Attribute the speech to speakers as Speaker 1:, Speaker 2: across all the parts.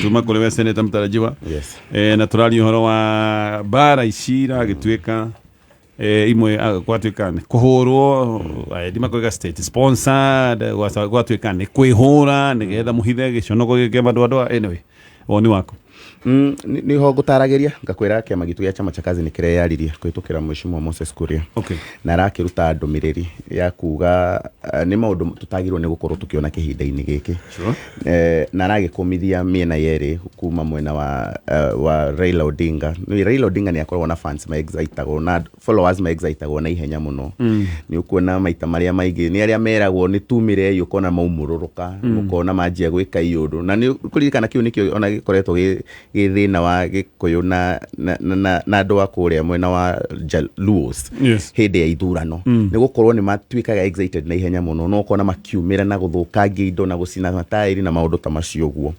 Speaker 1: Tuma kũrĩ we seneta mũtarajiwa.
Speaker 2: Yes.
Speaker 1: Na tũraria ũhoro wa mbara ici iragĩtuĩka imwe gwatuĩka nĩ kũhũrwo, aendi makoiga state sponsored, gwatuĩka nĩ kwĩhũra nĩgetha mũhithe gĩconoko gĩkĩ madoadoa. Anyway, woni waku?
Speaker 2: Nĩho ngũtaragĩria ngakwĩra kĩama gitũ gĩa Chama cha Kazi nĩ kĩreyaririe kũhĩtũkĩra Mheshimiwa Moses Kuria na arakĩruta ndũmĩrĩri ya kuga nĩ maũndũ tũtagĩrĩirwo nĩ gũkorwo tũkĩona kĩhinda-inĩ gĩkĩ. Na aragĩkũmithia mĩena yerĩ kuma mwena wa Raila Odinga. Nĩ Raila Odinga nĩ akoragwo na fans ma excitagwo na followers ma excitagwo na ihenya mũno. Nĩ ũkuona maita marĩa maingĩ nĩ arĩa meragwo nĩ tumire, ũkona maumũrũrũka, ũkona manjia gwĩka iũndũ, na nĩ kũririkana kĩu nĩkĩo ona gĩkoretwo gĩ thĩna wa Gĩkũyũ na andũ a kũrĩa mwena wa Jaluos hĩndĩ ya ithurano, nĩ gũkorwo nĩ matuĩkaga excited na ihenya mũno, no ũkona makiumĩra na gũthũkangia indo na gũcina mataĩri na maũndũ ta macio ũguo.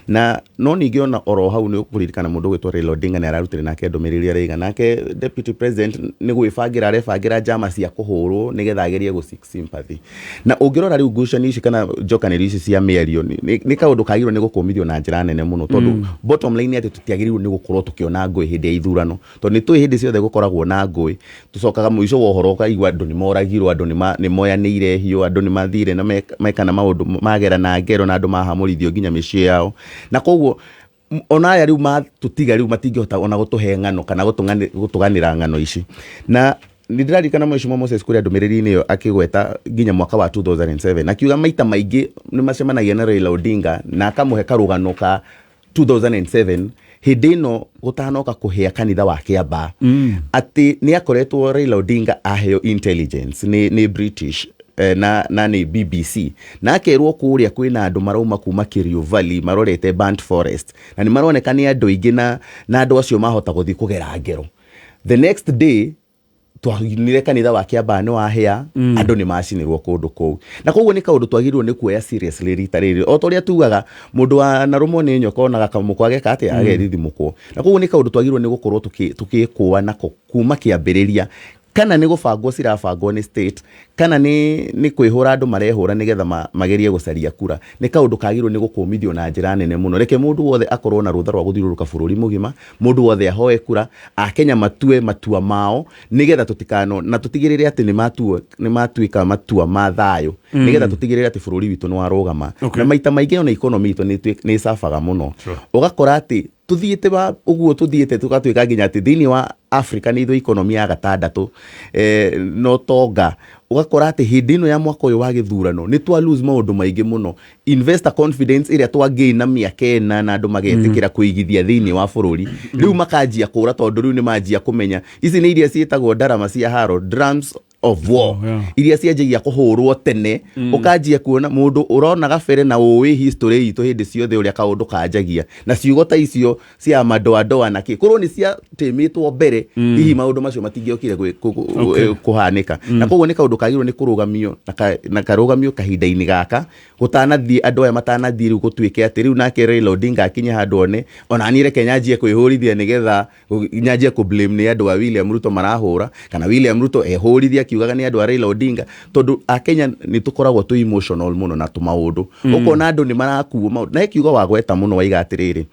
Speaker 2: Na no ningĩ ona oro hau nĩ ũkũririkana mũndũ ũgwĩtwo Raila Odinga nĩ ararutire nake ndũmĩrĩri araiga nake deputy president nĩ gwĩbangĩra arebangĩra njama cia kũhũrwo nĩgetha agerie gũ seek sympathy. Na ũngĩrora rĩu ngucanio ici kana njokanĩrio ici cia mĩario nĩ kaũndũ kagĩrĩirwo nĩ gũkũmithio na njĩra nene mũno, tondũ bottom line nĩ atĩ tũtiagĩrĩirwo nĩ gũkorwo tũkĩona ngũĩ hĩndĩ ya ithurano, tondũ nĩ tũĩ hĩndĩ ciothe gũkoragwo na ngũĩ, tũcokaga mũico wa ũhoro ũkaigua andũ nĩ moragirwo, andũ nĩ moyanĩire hiũ, andũ nĩ mathire na mekana maũndũ magerana ngero na andũ mahamũrithio nginya mĩciĩ yao. Na koguo ona aya rĩu matũtiga rĩu matingĩhota ona gũtũhe ng'ano kana gũtũganĩra ng'ano ici. Na nĩ ndĩraririkana Mheshimiwa Moses Kuria ndũmĩrĩri-inĩ ĩyo akĩgweta nginya mwaka wa 2007, akiuga maita maingĩ nĩ macemanagia na Raila Odinga na akamũhe karũgano ka 2007, hĩndĩ ĩno gũtanoka kũhĩa kanitha wa Kĩambaa, atĩ nĩ akoretwo Raila Odinga aheo intelligence nĩ British na nĩ BBC, na akerwo kũrĩa kwĩna andũ marauma kuma Kerio Valley marorete Burnt Forest, na nĩ maroneka nĩ andũ aingĩ, na andũ acio mahota gũthiĩ kũgera ngero. The next day twonire kanitha wa Kĩambaa nĩ wahĩa, andũ nĩ macinĩrwo kũndũ kũu. Na koguo nĩ kaũndũ twagĩrĩirwo nĩ kuoya seriously rita rĩrĩ, o ta ũrĩa tugaga mũndũ wa narũmwo nĩ nyoka onaga kamũkwa ageka atĩa, agethithimũkwo. Na koguo nĩ kaũndũ twagĩrĩirwo nĩ gũkorwo tũkĩkũa nako kuma kĩambĩrĩria, kana nĩ gũbangwo cirabangwo nĩ state, kana nĩ kwĩhũra andũ marehũra nĩgetha magerie gũcaria kura. Nĩ kaũndũ kagĩrĩirwo nĩ gũkũmithio na njĩra nene mũno. Reke mũndũ wothe akorwo na rũtha rwa gũthiũrũrũka bũrũri mũgima, mũndũ wothe ahoe kura, Akenya matue matua mao nĩgetha tũtikano na tũtigĩrĩre atĩ nĩ matuĩka matua ma thayũ, nĩgetha tũtigĩrĩre atĩ bũrũri witũ nĩ warũgama. Na maita maingĩ ona economy itũ nĩ ĩcabaga mũno. Ũgakora atĩ tuthiĩte wa ũguo tuthiĩte tũgatuĩka nginya atĩ thĩinĩ wa Africa nĩ ithuĩ economy ya gatandatũ no tonga. Ũgakora atĩ hĩndĩ ĩno ya mwaka ũyũ wa gĩthurano nĩ twa lose maũndũ maingĩ mũno, investor confidence ĩrĩa twangĩi na mĩaka 4 na andũ magetĩkĩra kũigithia thĩinĩ wa bũrũri, rĩu makanjia kũra, tondũ rĩu nĩ manjia kũmenya ici nĩ iria ciĩtagwo ndarama cia haro, drums of war, iria cianjagia kũhũrwo tene. Ũkanjia kuona mũndũ ũrona gabere na ũĩ history itũ hĩndĩ ciothe ũrĩa kaũndũ kanjagia na ciugo ta icio cia madoadoa na kĩ, korwo nĩ ciatĩmĩtwo mbere, hihi maũndũ macio matingĩokire kũhanĩka. Na koguo nĩ kaũndũ kagĩrĩirwo nĩ kũrũgamio na karũgamio kahinda-inĩ gaka gũtanathiĩ andũ aya matanathiĩ rĩu gũtuĩke atĩ rĩu nake Raila Odinga akinye handũ one ona niĩ reke nyanjie kwĩhũrithia nĩgetha nyanjie kũ blame nĩ andũ a William Ruto marahũra, kana William Ruto ehũrithia akiugaga nĩ andũ a Raila Odinga, tondũ Akenya nĩ tũkoragwo twĩ emotional mũno na tũmaũndũ, ũkona andũ nĩ marakuo maũndũ. Na he kiugo wagweta mũno waiga atĩrĩrĩ,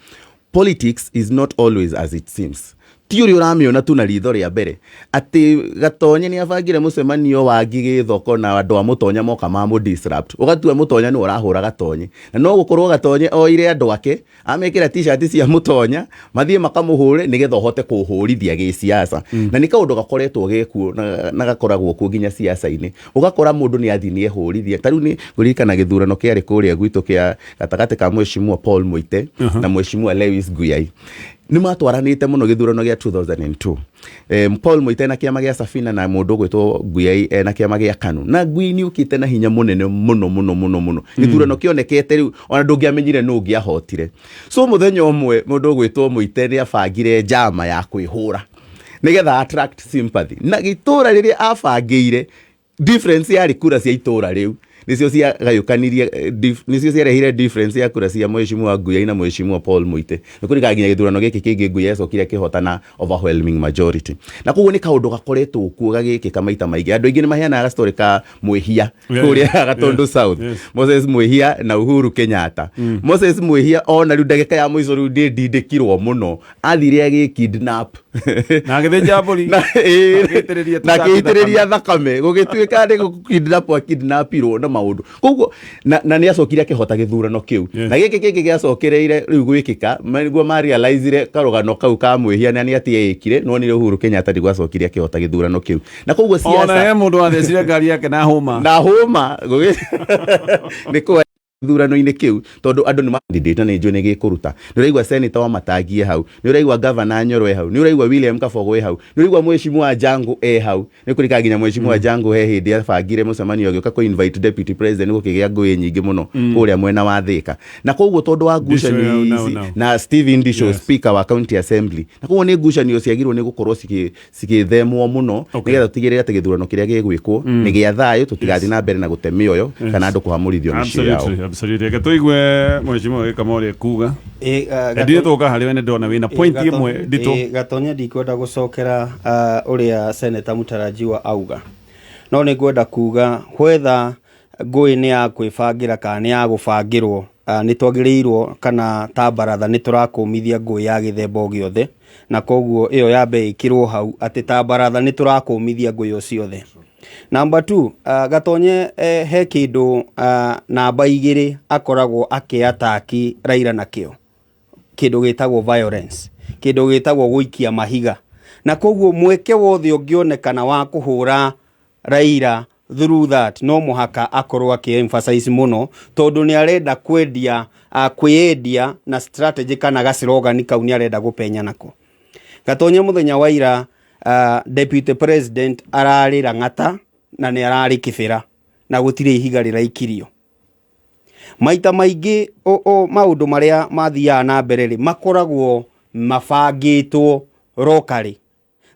Speaker 2: "Politics is not always as it seems." Ti ũrĩa ũramĩona tu na ritho rĩa mbere, atĩ Gatonye nĩ abangire mũcemanio wa Ngigĩ thoko na andũ a Mũtonya moka mamũ disrupt, ũgatua Mũtonya nĩwe ũrahũra Gatonye, na no gũkorwo Gatonye oire andũ ake amekĩra t-shirt cia Mũtonya mathiĩ makamũhũre nĩgetha ũhote kũhũrithia gĩsiasa. Na nĩ kaũndũ gakoretwo gekuo na gakoragwo kuo nginya siasa-inĩ, ũgakora mũndũ nĩ athiĩ nĩ ehũrithia. Ta rĩu nĩ ngũririkana gĩthurano kĩarĩ kũrĩa gwitũ kĩa gatagatĩ ka Mheshimiwa Paul Muite na Mheshimiwa Lewis Nguyai. Nĩ matwaranĩte mũno gĩthurano gĩa 2002, Paul Muite na kĩama gĩa Safina na mũndũ ũgwĩtwo Nguyai na kĩama gĩa KANU. Na Nguyai nĩ ũkĩte na hinya mũnene mũno mũno mũno mũno, gĩthurano kĩonekete rĩu ona ndũngĩamenyire nũ ũngĩahotire. So mũthenya ũmwe mũndũ ũgwĩtwo Muite nĩ abangire njama ya kwĩhũra nĩgetha attract sympathy, na gĩtũra rĩrĩa abangĩire difference yarĩ kura cia itũra rĩu. Nĩcio ciagayũkanirie, nĩcio ciarehire difference ya kura cia Mheshimiwa Nguyai na Mheshimiwa Paul Muite. Nĩ kũrĩkaga nginya gĩthurano gĩkĩ kĩngĩ Nguyai acokire akĩhota na overwhelming majority. Na koguo nĩ kaũndũ gakoretwo kuo gagĩkĩka maita maingĩ. Andũ aingĩ nĩ maheanaga story ka Mwĩhia kũrĩa Gatundu South. Moses Mwĩhia na Uhuru Kenyatta. Moses Mwĩhia ona rĩu ndagĩka ya mũico rĩu ndĩndindĩkirwo mũno, athire agĩkidnap
Speaker 1: Na agĩthĩnja mbũri.
Speaker 2: Na
Speaker 1: Agĩitĩrĩria
Speaker 2: na
Speaker 1: tũcati
Speaker 2: akĩitĩrĩria thakame, gũgĩtuĩka nĩ gũkidnap akidnapirwo na maũndũ. Koguo na nĩ acokire akĩhota gĩthurano kĩu. Na gĩkĩ kĩngĩ gĩacokereire rĩu gwĩkĩka nĩguo marealizire karũgano kau ka Mwĩhia na nĩ atĩ ekire nonire Uhuru Kenyatta nĩguo acokire akĩhota gĩthurano kĩu. Na koguo
Speaker 1: Ona
Speaker 2: siasa
Speaker 1: he mũndũ wathecire ngari yake na hũma.
Speaker 2: Na hũma nĩ kwa gĩthurano-inĩ kĩu, tondũ andũ nĩ candidate na nĩ njũĩ nĩ gĩkũruta. Nĩ ũraigua Senator wa Matangi e hau, nĩ ũraigua Governor Nyoro e hau, nĩ ũraigua William Kabogo e hau, nĩ ũraigua Mheshimiwa Jango e hau. Nĩ kũrĩkaga nginya Mheshimiwa Jango he hĩndĩ abangire mũcemanio agĩũka kũ invite deputy president, gũkĩgĩa ngũĩ nyingĩ mũno kũrĩa mwena wa Thĩka. Na koguo tondũ wa
Speaker 1: Ndisho
Speaker 2: ngucanio
Speaker 1: ya
Speaker 2: ici
Speaker 1: now.
Speaker 2: na Stephen Ndisho, speaker wa county assembly, na koguo nĩ ngucanio ciagĩrĩirwo nĩ gũkorwo cigĩthemwo mũno nĩgetha tũtigĩrĩre atĩ gĩthurano kĩrĩa gĩgwĩkwo nĩ gĩa thayũ, tũtigathiĩ na mbere na gũte mĩoyo kana andũ kũhamũrithio mĩciĩ yao.
Speaker 1: Absolutely, absolutely. Reke tũigue Mheshimiwa Gĩkama ũrĩa ekuga. Ndirĩ tũka harĩ we, nĩ ndona wĩna point ĩmwe nditũ.
Speaker 3: Gatonya, ndikwenda gũcokera ũrĩa Senator Mutarajiwa auga, no nĩ ngwenda kuga whether ngũĩ nĩ ya kwĩbangĩra kana nĩ ya gũbangĩrwo, nĩ twagĩrĩirwo kana ta baratha nĩ tũrakũmithia ngũĩ ya gĩthemba o gĩothe, na koguo ĩyo yambe ĩkĩrwo hau atĩ ta baratha nĩ tũrakũmithia ngũĩ o ciothe. Number 2, Gatonye, he kĩndũ namba 2 akoragwo akĩataki Raila nakĩo, kĩndũ gĩtagwo violence, kĩndũ gĩtagwo gũikia mahiga, na koguo mweke wothe ũngĩonekana wa kũhũra Raila through that no mũhaka akorwo akĩ emphasize mũno, tondũ nĩ arenda kwendia, kwĩyendia na strategy kana gacirogani kau nĩ arenda gũpenya nako. Gatonye, mũthenya wa ira deputy president ararĩ Lang'ata na nĩ ararĩ Kĩbĩra na gũtirĩ ihiga rĩraikirio. Maita maingĩ maũndũ marĩa mathiaga na mbere rĩ makoragwo mabangĩtwo locally.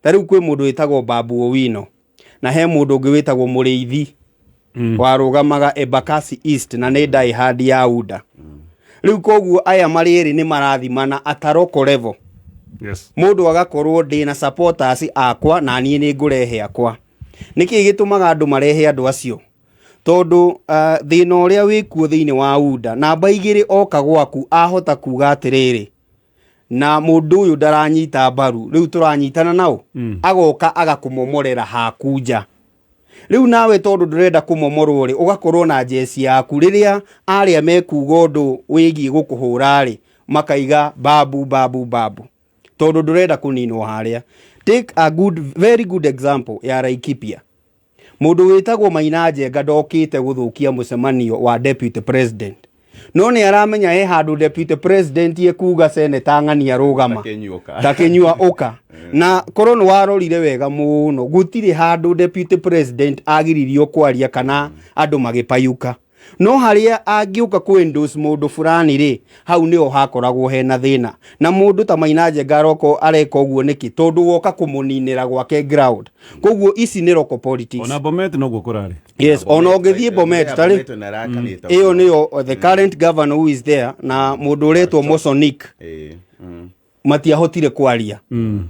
Speaker 3: Ta rĩu kwĩ mũndũ wĩtagwo Babu Owino na he mũndũ ũngĩ wĩtagwo Mũrĩithi warũgamaga Embakasi East na nĩ diehard ya UDA. Rĩu koguo aya marĩ erĩ nĩ marathimana at a local level. Mũndũ agakorwo ndĩna supporters akwa na niĩ nĩ ngũrehe akwa. Nĩkĩ gĩtũmaga andũ marehe andũ acio? Tondũ thĩna ũrĩa wĩkuo thĩinĩ wa UDA, namba 2 oka gwaku ahota kuga atĩrĩrĩ, na mũndũ ũyũ ndaranyita mbaru, rĩu tũranyitana nao, agoka agakũmomorera haku nja. Rĩu nawe tondũ ndũrenda kũmomorwo rĩ, ũgakorwo na jeci yaku, rĩrĩa arĩa mekuga ũndũ wĩgiĩ gũkũhũra rĩ, makaiga babu babu babu, tondũ ndũrenda kũninwo harĩa. Take a good, very good example ya Laikipia. Mũndũ wĩtagwo Maina Njenga ndokĩte gũthũkia mũcemanio wa deputy president, no nĩ aramenya he handũ deputy president ekuga seneta ng'ania rũgama.
Speaker 2: Takĩnyua.
Speaker 3: Takĩnyua ũka. Na korwo nĩ warorire wega mũno, gũtirĩ handũ deputy president agiririo kwaria kana andũ magĩpayuka, no harĩa angĩũka kũ endorse mũndũ fulani rĩ, hau nĩho hakoragwo hena thĩna. Na mũndũ ta Maina Njenga aroko areka ũguo nĩkĩ? Tondũ woka kũmũninĩra gwake ground. Koguo ici nĩ local politics.
Speaker 1: Ona Bomet noguo kũrarĩ.
Speaker 3: Yes, ona ũngĩthiĩ Bomet tarĩ ĩyo nĩyo the current governor who is there na mũndũ ũretwo Mosonik matiahotire kwaria,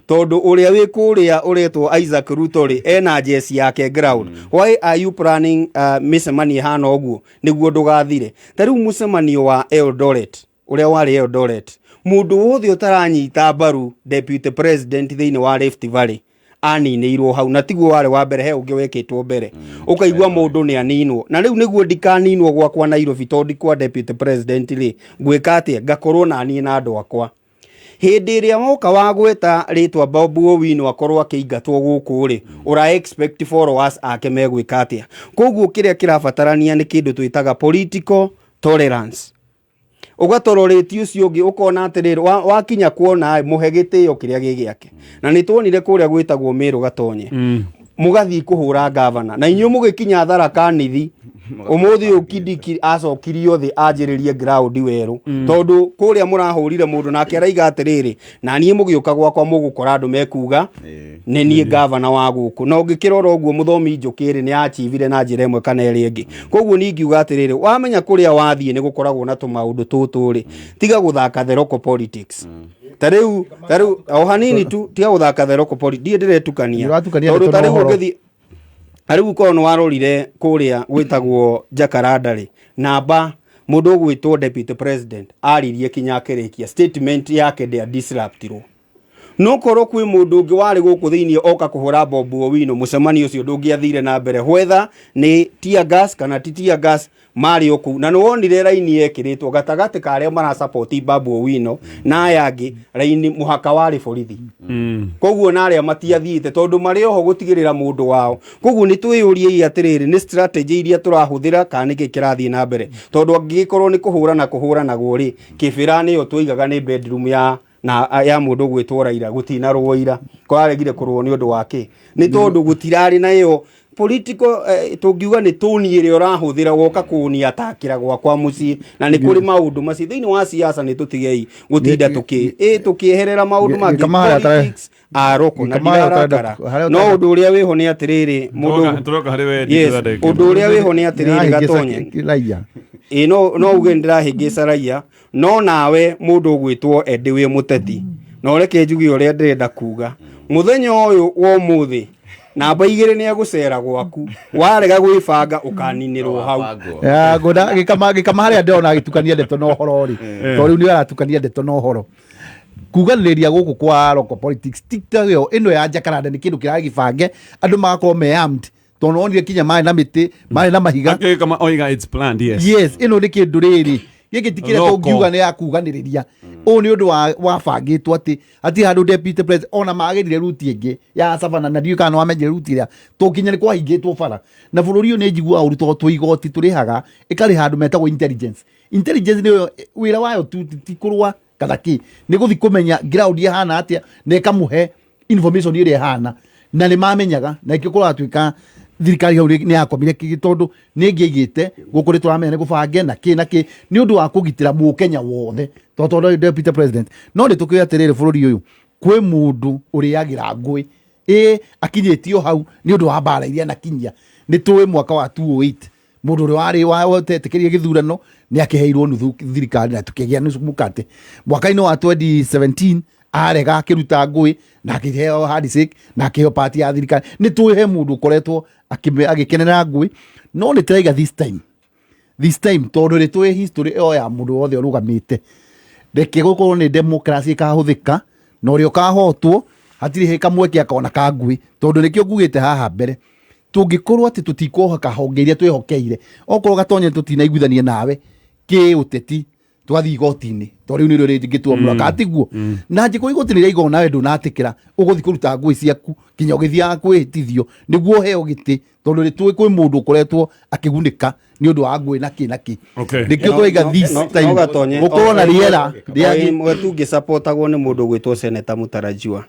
Speaker 3: tondũ ũrĩa wĩ kũrĩa ũretwo Isaac Ruto rĩ, ena jeci yake ground. Why are you planning mĩcemanio ĩhana ũguo nĩguo ndũgathire? Ta rĩu mũcemanio wa Eldoret ũrĩa warĩ Eldoret, mũndũ wothe ũtaranyita mbaru deputy president thĩinĩ wa Rift Valley aninĩirwo hau, na tiguo warĩ wa mbere, he ũngĩ wekĩtwo mbere. Ũkaigua mũndũ nĩ aninwo. Na rĩu nĩguo ndikaninwo gwakwa Nairobi, tondũ kwa deputy president rĩ, ngwĩka atĩa? Ngakorwo na niĩ na andũ akwa. Hĩndĩ ĩrĩa woka wagweta rĩtwa Babu Owino akorwo akĩingatwo gũkũ rĩ, ũra expect followers ake megwĩka atĩa? Koguo kĩrĩa kĩrabatarania nĩ kĩndũ twĩtaga political tolerance. Ũgatororĩti ũcio ũngĩ ũkona atĩrĩrĩ, wakinya kuona mũhe gĩtĩo kĩrĩa gĩ gĩake. Na nĩ tuonire kũrĩa gwĩtagwo Meru, Gatonye, mũgathiĩ kũhũra gavana na inyuĩ mũgĩkinya Tharaka Nithi. Umuthi uyu Kindiki acokirio thi anjiririe ground weru, tondu kuria murahurire mundu nake araiga atiriri, na nie mugiuka gwakwa mugukora andu mekuga ni nie gavana wa guku. Na ungikirora uguo muthomi Njukiri ni achivire na njira imwe kana iri ingi. Koguo ni ngiuga atiriri, wamenya kuria wathie ni gukoragwo na tumaundu tutu ri, tiga guthaka the local politics. Tariu o hanini tu, tiga guthaka the local politics. Ndie ndiretukania tondu tariu ungithi ariu korwo ni warorire kuria gwitagwo Jacaranda ri, namba mundu ugwitwo deputy president aririe kinya akirikia statement yake ndia disruptirwo. No korwo kwi mundu ungi wari guku thiini oka kuhura Bob Owino, mucemanio ucio ndungiathire na mbere, whether ni tear gas kana ti tear gas mari oku. Na niwonire raini yekiritwo gatagati ka aria marasupport Babu Owino na aya angi, raini muhaka wari borithi. Koguo na aria matiathiite tondu mari oho gutigirira mundu wao. Koguo ni twiyurie atiriri, ni strategy iria turahuthira kana niki kirathie na mbere, tondu angigikorwo ni kuhurana kuhuranagwo ri, kibira niyo twigaga ni bedroom ya na ya mundu gwitwo Raila gutina rwo ira kwararegire kurwo ni undu wake, ni tondu gutirari na iyo political tungiuga ni toni iri urahuthira woka kunia atakira gwakwa mucii. Na ni kuri maundu macio thiini wa siasa, ni tutigei gutinda tuki tukieherera maundu mangi politics aroko na ndirarakara. No undu uria wiho ni atiriri, mundu undu uria wiho ni atiriri Gatonye, no uge ndirahĩngĩca raia, no nawe mundu ugwitwo Eddie wi muteti, na ureke njuge uria ndirenda kuga muthenya uyu wa umuthi, namba igiri ni egucera gwaku, warega gwibanga ukaninirwo hau.
Speaker 4: Ngona gikama haria ndirona agitukania ndeto na uhoro ri, to riu ni aratukania ndeto na uhoro kuganĩrĩria gũkũ kwa local politics ti ta ĩyo ĩno ya Jacaranda nĩ kĩndũ kĩragĩbange, andũ magakorwo me armed, tondũ onire kinya marĩ na mĩtĩ, marĩ na mahiga.
Speaker 1: Kama oiga it's planned, yes.
Speaker 4: Yes, ĩno nĩ kĩndũ rĩrĩ gĩkĩ ti kĩrĩa tũngiuga nĩ ya kuganĩrĩria. Ũũ nĩ ũndũ wabangĩtwo atĩ hatirĩ handũ deputy president ona magĩrire ruti ĩngĩ ya Savannah, na ndiũĩ kana nĩwamenyire ruti ĩrĩa tũkinya nĩ kwahingĩtwo bara. Na bũrũri ũyũ nĩ njiguaga ũru tondũ twĩ igoti tũrĩhaga ĩkarĩha andũ metagwo intelligence. Intelligence nĩyo wĩra wayo ti kũrũa kana kĩ, nĩ gũthiĩ kũmenya ground ĩhana atĩa na ĩkamũhe information ĩrĩa ĩhana, na nĩ mamenyaga. Na ikĩo kũratuĩka thirikari hau nĩ yakomire tondũ nĩ ĩngĩaigĩte gũkũ nĩ tũramenya nĩ gũbange na kĩ na kĩ nĩ ũndũ wa kũgitĩra mũkenya wothe, tondũ deputy president. No nĩ tũkĩũĩ atĩrĩrĩ, bũrũri ũyũ kwĩ mũndũ ũrĩagĩra ngũĩ akinyĩtio hau nĩ ũndũ wa mbara iria anakinyia. Nĩ tũĩ mwaka wa 2008 mũndũ ũrĩa warĩ watetĩkĩria gĩthurano nĩ akĩheirwo nuthu thirikari na tũkĩgĩa nusu mũkate. Mwaka-inĩ wa 2017 arega akĩruta ngũĩ na akĩheo handshake na akĩheo party ya thirikari. Nĩ tũĩ he mũndũ ũkoretwo agĩkenera ngũĩ, no nĩ tũraiga this time tondũ nĩ tũĩ history ĩyo ya mũndũ wothe ũrũgamĩte. Reke gũkorwo nĩ democracy ĩkahũthĩka, na ũrĩa ũkahotwo hatirĩ kamweke akona ka ngũĩ, tondũ nĩkĩo ngugĩte haha mbere tũngĩkorwo atĩ tũtikũhoka honge iria twĩhokeire, okorwo Gatonye tũtinaiguithania nawe kĩũteti, twathiĩ igoti-inĩ tondũ rĩu nĩrĩo rĩngĩtuamũra kana tiguo. Na angĩkorwo igoti nĩ rĩaigwo nawe ndũnatĩkĩra, ũgũthiĩ kũruta ngũĩ ciaku kinya ũgĩthiaga kwĩhĩtithio nĩguo ũheo gĩtĩ, tondũ nĩ tũĩ kwĩ mũndũ ũkoretwo akĩgunĩka nĩ ũndũ wa ngũĩ na kĩ na kĩ. Nĩkĩo tũraiga this time gũkorwo na rĩera
Speaker 3: rĩmwe tungĩsupportagwo nĩ mũndũ ũgwĩtwo Senator Mũtarajiwa.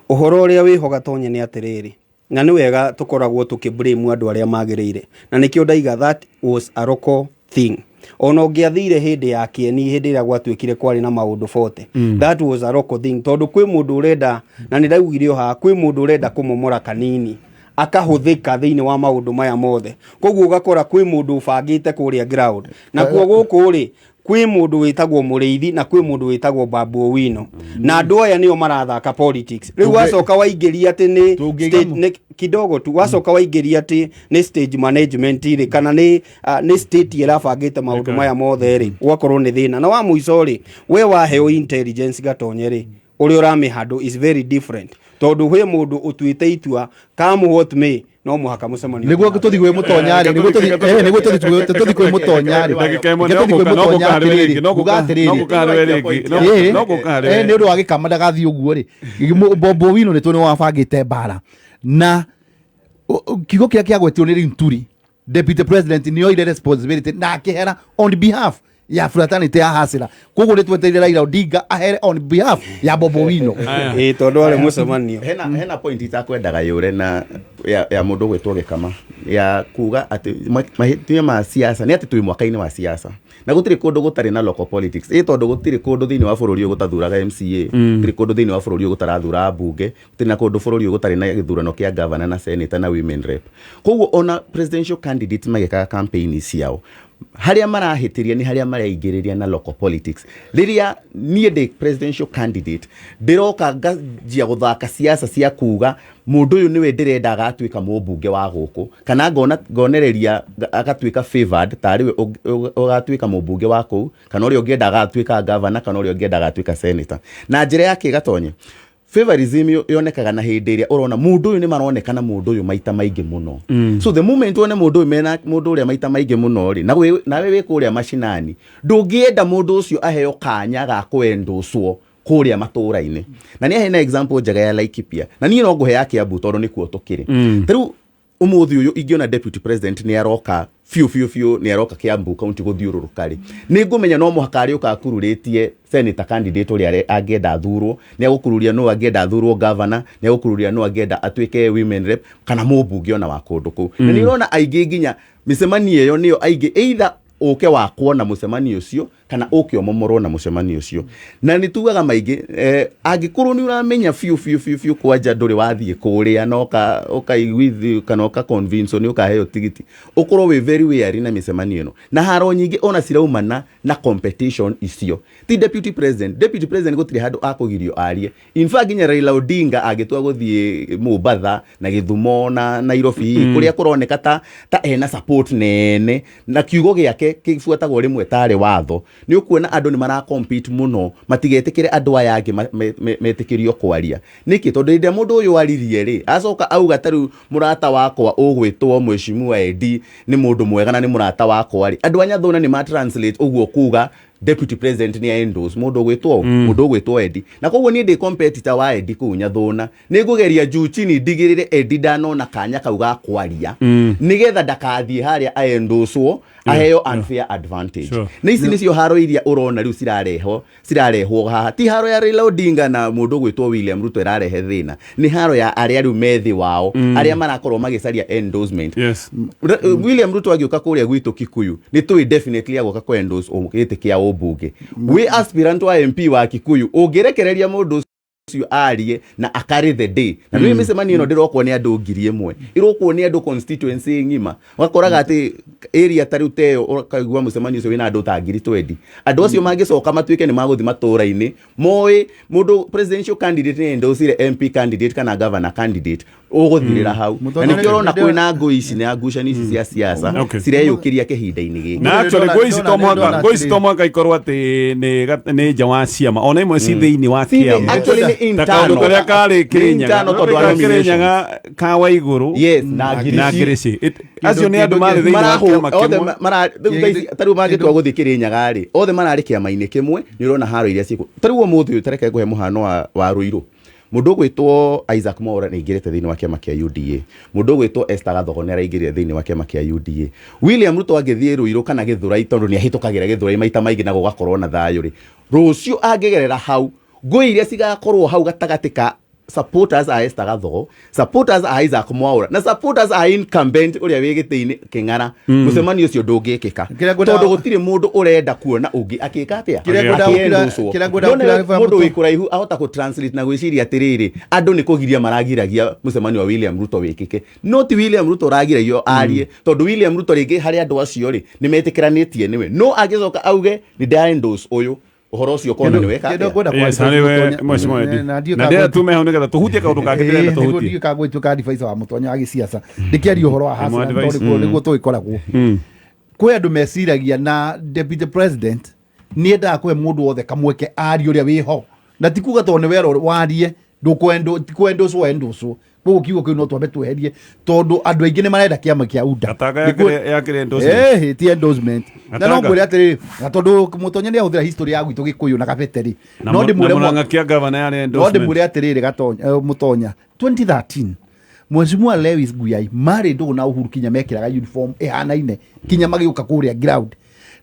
Speaker 3: Ũhoro ũrĩa wĩho Gatonye nĩ atĩrĩrĩ, na nĩ wega tũkoragwo tũkĩ blame andũ arĩa magĩrĩire, na nĩkĩo ndaiga that was a local thing. Ona ũngĩathire hĩndĩ ya kĩeni, hĩndĩ ĩrĩa gwatuĩkire kwarĩ na maũndũ 40, that was a local thing, tondũ kwĩ mũndũ ũrenda, na nĩ ndaugire o haha, kwĩ mũndũ ũrenda kũmomora kanini akahũthĩka thĩinĩ wa maũndũ maya mothe. Koguo ũgakora kwĩ mũndũ ũbangĩte kũrĩa ground. Nakuo gũkũ rĩ, kwĩ mũndũ wĩtagwo Mũrĩithi na kwĩ mũndũ wĩtagwo Babu Owino, na andũ aya nĩo marathaka politics. Rĩu wacoka waingĩria atĩ nĩ kidogo tu, wacoka waingĩria atĩ nĩ stage management rĩ, kana nĩ state ĩrabangĩte maũndũ maya mothe rĩ, ũgakorwo nĩ thĩna. Na wa mũico rĩ, we waheo intelligence Gatonye rĩ, ũrĩa ũramĩhandle is very different, tondũ kwĩ mũndũ ũtuĩte itua come what may, no mũhaka mũcemanio.
Speaker 4: Nĩguo tũthiĩ kwĩ mũtonya rĩ, nĩguo tũthiĩ kwĩ mũtonya rĩ, tũthiĩ kwĩ mũtonya atĩrĩrĩ, nguga atĩrĩrĩ, nĩ ũndũ wa gĩkama ndagathiĩ ũguo rĩ, Bob Owino nĩ tũĩ nĩ wabangĩte mbara, na kiugo kĩrĩa kĩagwetirwo nĩ Linturi, deputy president nĩ oire responsibility na akĩhera on behalf Ya fraternity ya hasira. Koguo nĩ twetereire Raila Odinga ahere on behalf ya Bobo Wino.
Speaker 1: Aya.
Speaker 3: Ĩĩ, tondũ arĩ mũcemanio.
Speaker 2: Hena point itakwendaga yũre na ya mũndũ gwĩtwo Gĩkama ya kuga atĩ mahĩtia ma siasa nĩ atĩ twĩ mwaka-inĩ wa siasa na gũtirĩ kũndũ gũtarĩ na local politics, ĩ tondũ gũtirĩ kũndũ thĩinĩ wa bũrũri ũyũ gũtathuraga MCA, gũtirĩ kũndũ thĩinĩ wa bũrũri ũyũ gũtarathura mbunge, gũtirĩ na kũndũ bũrũri ũyũ gũtarĩ na gĩthurano kĩa governor na senator na women rep. Koguo ona presidential candidates magĩkaga campaign ciao, harĩa marahĩtĩria nĩ harĩa mareingĩrĩria na local politics. Rĩrĩa niĩ ndĩ presidential candidate, ndĩroka nganjia gũthaka siasa cia kuga mũndũ ũyũ nĩwe ndĩrenda agatuĩka mũmbunge wa gũkũ, kana ngona ngonereria agatuĩka favored tarĩ we ũgatuĩka mũmbunge wa kũu, kana ũrĩa ũngĩenda agatuĩka governor, kana ũrĩa ũngĩenda agatuĩka senator. Na njĩra ya kĩgatonye favorism yonekaga na hĩndĩ ĩrĩa ũrona mũndũ ũyũ nĩ maronekana mũndũ ũyũ maita maingĩ mũno. So the moment wone mũndũ ũyũ mena mũndũ ũrĩa maita maingĩ mũno rĩ, nawe wĩ kũrĩa macinani, ndũngĩenda mũndũ ũcio aheo kanya ga kwendũcwo kũrĩa matũra-inĩ. Na nĩ aheana example njega ya Laikipia, na niĩ no ngũhe ya Kiambu tondũ nĩkuo tũkĩrĩ. Ta rĩu ũmũthĩ ũyũ ingĩona deputy president nĩ aroka biũ biũ biũ, nĩ aroka Kiambu county gũthiũrũrũka rĩ, nĩ ngũmenya no mũhaka arĩũka akururĩtie senator candidate ũrĩa angĩenda athurwo, nĩ agũkururia nũ angĩenda athurwo governor, nĩ agũkururia nũ angĩenda atuĩke women rep kana mũmbunge ona wa kũndũ kũu. Na nĩ ũrona aingĩ nginya mĩcemanio ĩyo nĩyo aingĩ either ũke wa kuona mũcemanio ũcio kana ũke ũmomorwo na mũcemanio ũcio. Na nĩ tugaga maingĩ, angĩkorwo nĩ ũramenya biũ biũ biũ biũ kwanja ndũrĩ wathiĩ kũrĩa na ũkaiguithio kana ũka convince nĩ ũkaheo tigiti, ũkorwo wĩ very wary na mĩcemanio ĩno. Na haro nyingĩ ona ciraumana na competition icio. Ti deputy president, deputy president gũtirĩ handũ akũgirio arie. In fact nginya Raila Odinga angĩtua gũthiĩ Mombatha na Gĩthumo na Nairobi, kũrĩa kũroneka ta ena support nene na kiugo gĩake kĩbuatagwo rĩmwe tarĩ watho, nĩ ũkuona andũ nĩ mara compete mũno matigetĩkĩre andũ aya angĩ metĩkĩrio kwaria. Nĩkĩ? Tondũ hĩndĩ ĩrĩa mũndũ ũyũ aririe rĩ, acoka auga ta rĩu mũrata wakwa ũgwĩtwo Mheshimiwa Edi nĩ mũndũ mwega na nĩ mũrata wakwa rĩ, andũ a Nyathuna nĩ ma translate ũguo kuga deputy president nĩ endorse mũndũ ũgwĩtwo mũndũ ũgwĩtwo Edi, na koguo niĩ ndĩ competitor wa Edi kũu Nyathuna, nĩ ngũgeria juu chini ndigĩrĩre Edi ndanona kanya kau ga kwaria, nĩgetha ndakathiĩ harĩa aendorsewo aheo unfair advantage. Na ici nĩcio haro iria ũrona rĩu cirarehwo haha. Ti haro ya Raila Odinga na mũndũ ũgwĩtwo William Ruto ĩrarehe thĩna, nĩ haro ya arĩa rĩu me thĩ wao, arĩa marakorwo magĩcaria endorsement. William Ruto agĩũka kũrĩa gwitũ Kikuyu, nĩ tũĩ definitely agũka kũ endorse gĩtĩ kĩa ũmbunge. Wĩ aspirant wa MP wa Kikuyu, ũngĩrekereria mũndũ ũcio arie na akarĩ the day, na nĩ mĩcemanio ĩno ndĩrokwo nĩ andũ 1,000, ĩrokwo nĩ andũ constituency ng'ima, ũgakoraga atĩ area ta rĩu ta ĩyo ũkaigua mũcemanio ũcio wĩna andũ ta 20,000. Andũ acio mangĩcoka matuĩke nĩ magũthiĩ matũra-inĩ, moĩ mũndũ presidential candidate nĩ endorsire MP candidate kana governor candidate, ũgũthirĩra hau. Na
Speaker 4: Mũtongoria
Speaker 2: nĩkĩo ũrona kwĩna ngũi ici na ngucanio ici cia siasa cireyũkĩria kĩhinda-inĩ gĩkĩ.
Speaker 1: Na actually ngũi ici to mũhaka, ngũi ici to mũhaka ikorwo atĩ nĩ nja wa ciama, ona imwe ci thĩinĩ wa
Speaker 2: Ci thĩ-
Speaker 1: kĩama.
Speaker 2: actually nĩ
Speaker 1: Ta kaũndũ
Speaker 2: internal.
Speaker 1: karĩa karĩ
Speaker 2: Nĩ
Speaker 1: Kĩrĩnyaga.
Speaker 2: internal tondũ wa
Speaker 1: Karĩa
Speaker 2: nominations.
Speaker 1: Kĩrĩnyaga ka Waigũrũ
Speaker 2: Yes, na
Speaker 1: na
Speaker 2: Ngirici.
Speaker 1: Ngirici. Acio nĩ andũ marĩ thĩinĩ wa
Speaker 2: Marahu-
Speaker 1: kĩama
Speaker 2: othe
Speaker 1: kĩmwe.
Speaker 2: rĩu thaa ici, ta rĩu mangĩtua gũthiĩ Kĩrĩnyaga rĩ, othe mararĩ kĩama-inĩ kĩmwe, nĩ ũrona haro iria ciĩkuo. Ta rĩu ũmũthĩ ũyũ, ta reke ngũhe mũhano wa Ruiru. Mũndũ ũgwĩtwo Isaac Mwaura nĩ aingĩrĩte thĩinĩ wa kĩama kĩa UDA. Mũndũ ũgwĩtwo Esther Gathogo nĩ araingĩrire thĩinĩ wa kĩama kĩa UDA. William Ruto angĩthiĩ Ruiru kana Gĩthũrai, tondũ nĩ ahĩtũkagĩra Gĩthũrai maita maingĩ na gũgakorwo na thayũ rĩ, rũciũ angĩgerera hau, ngũĩ iria cigakorwo hau gatagatĩ ka supporters a Esther Gathogo, supporters a Isaac Mwaura na supporters a incumbent ũrĩa wĩ gĩtĩ-inĩ Kĩng'ara, mũcemanio ũcio ndũngĩkĩka.
Speaker 4: Kĩrĩa ngwenda-
Speaker 2: Tondũ gũtirĩ mũndũ ũrenda kuona ũngĩ akĩka atĩa?
Speaker 4: Kĩrĩa ngwenda
Speaker 2: Akĩendũcwo.
Speaker 4: gũkira- kĩrĩa ngwenda
Speaker 2: None
Speaker 4: gũkira gĩbaya
Speaker 2: mũndũ
Speaker 4: mũtũ-
Speaker 2: wĩ kũraihu ahota kũ translate na gwĩciria atĩrĩrĩ, andũ nĩ kũgiria maragiragia mũcemanio wa William Ruto wĩkĩke. No ti William Ruto ũragiragio arie, tondũ William Ruto rĩngĩ harĩ andũ acio rĩ, nĩ metĩkĩranĩtie nĩwe. No angĩcoka auge nĩ nda endorse ũyũ, ũhoro ũcio ũkona nĩ weka
Speaker 4: Kĩndũ
Speaker 2: atĩa?
Speaker 4: ngwenda
Speaker 1: Yes,
Speaker 4: kwaria
Speaker 1: harĩ we
Speaker 4: Mũtonya-
Speaker 1: Mheshimiwa Edi.
Speaker 4: Na ndiũĩ
Speaker 1: Na
Speaker 4: kana
Speaker 1: ndĩrenda tume hau nĩgetha tũhutie kaũndũ kangĩ ndĩrenda tũhutie.
Speaker 4: Ndiũĩ kana ngũgĩtuĩka advisor wa Mũtonya wa gĩciaca, ndĩkĩaria ũhoro wa
Speaker 1: Nĩ
Speaker 4: hasara,
Speaker 1: advice.
Speaker 4: tondũ nĩguo tũgĩkoragwo. Kwĩ andũ meciragia na deputy president nĩ endaga kũhe mũndũ wothe kamweke arie ũrĩa wĩho, na ti kuga tondũ nĩ werwo warie ndũkwendwo, ti kwendũcwo endũcwo. Koguo kiugo kĩu no twambe tweherie, tondũ andũ aingĩ nĩ marenda kĩama kĩa UDA.
Speaker 1: Gatanga yakĩrĩ endorsement.
Speaker 4: Ti endorsement. Na no
Speaker 1: Gatanga.
Speaker 4: ngwĩre atĩrĩrĩ, na tondũ Mũtonya nĩ ahũthĩra history ya gwitũ Gĩkũyũ na Kabete rĩ,
Speaker 1: Na
Speaker 4: no ndĩmwĩre
Speaker 1: na Mũrang'a kĩa gavana yarĩ
Speaker 4: no
Speaker 1: endorsement.
Speaker 4: ndĩmwĩre atĩrĩrĩ, Mũtonya 2013 Mheshimiwa Lewis Guyai marĩ ndũgũ na Uhuru, kinya mekĩraga uniform ĩhanaine kinya magĩũka kũrĩa ground.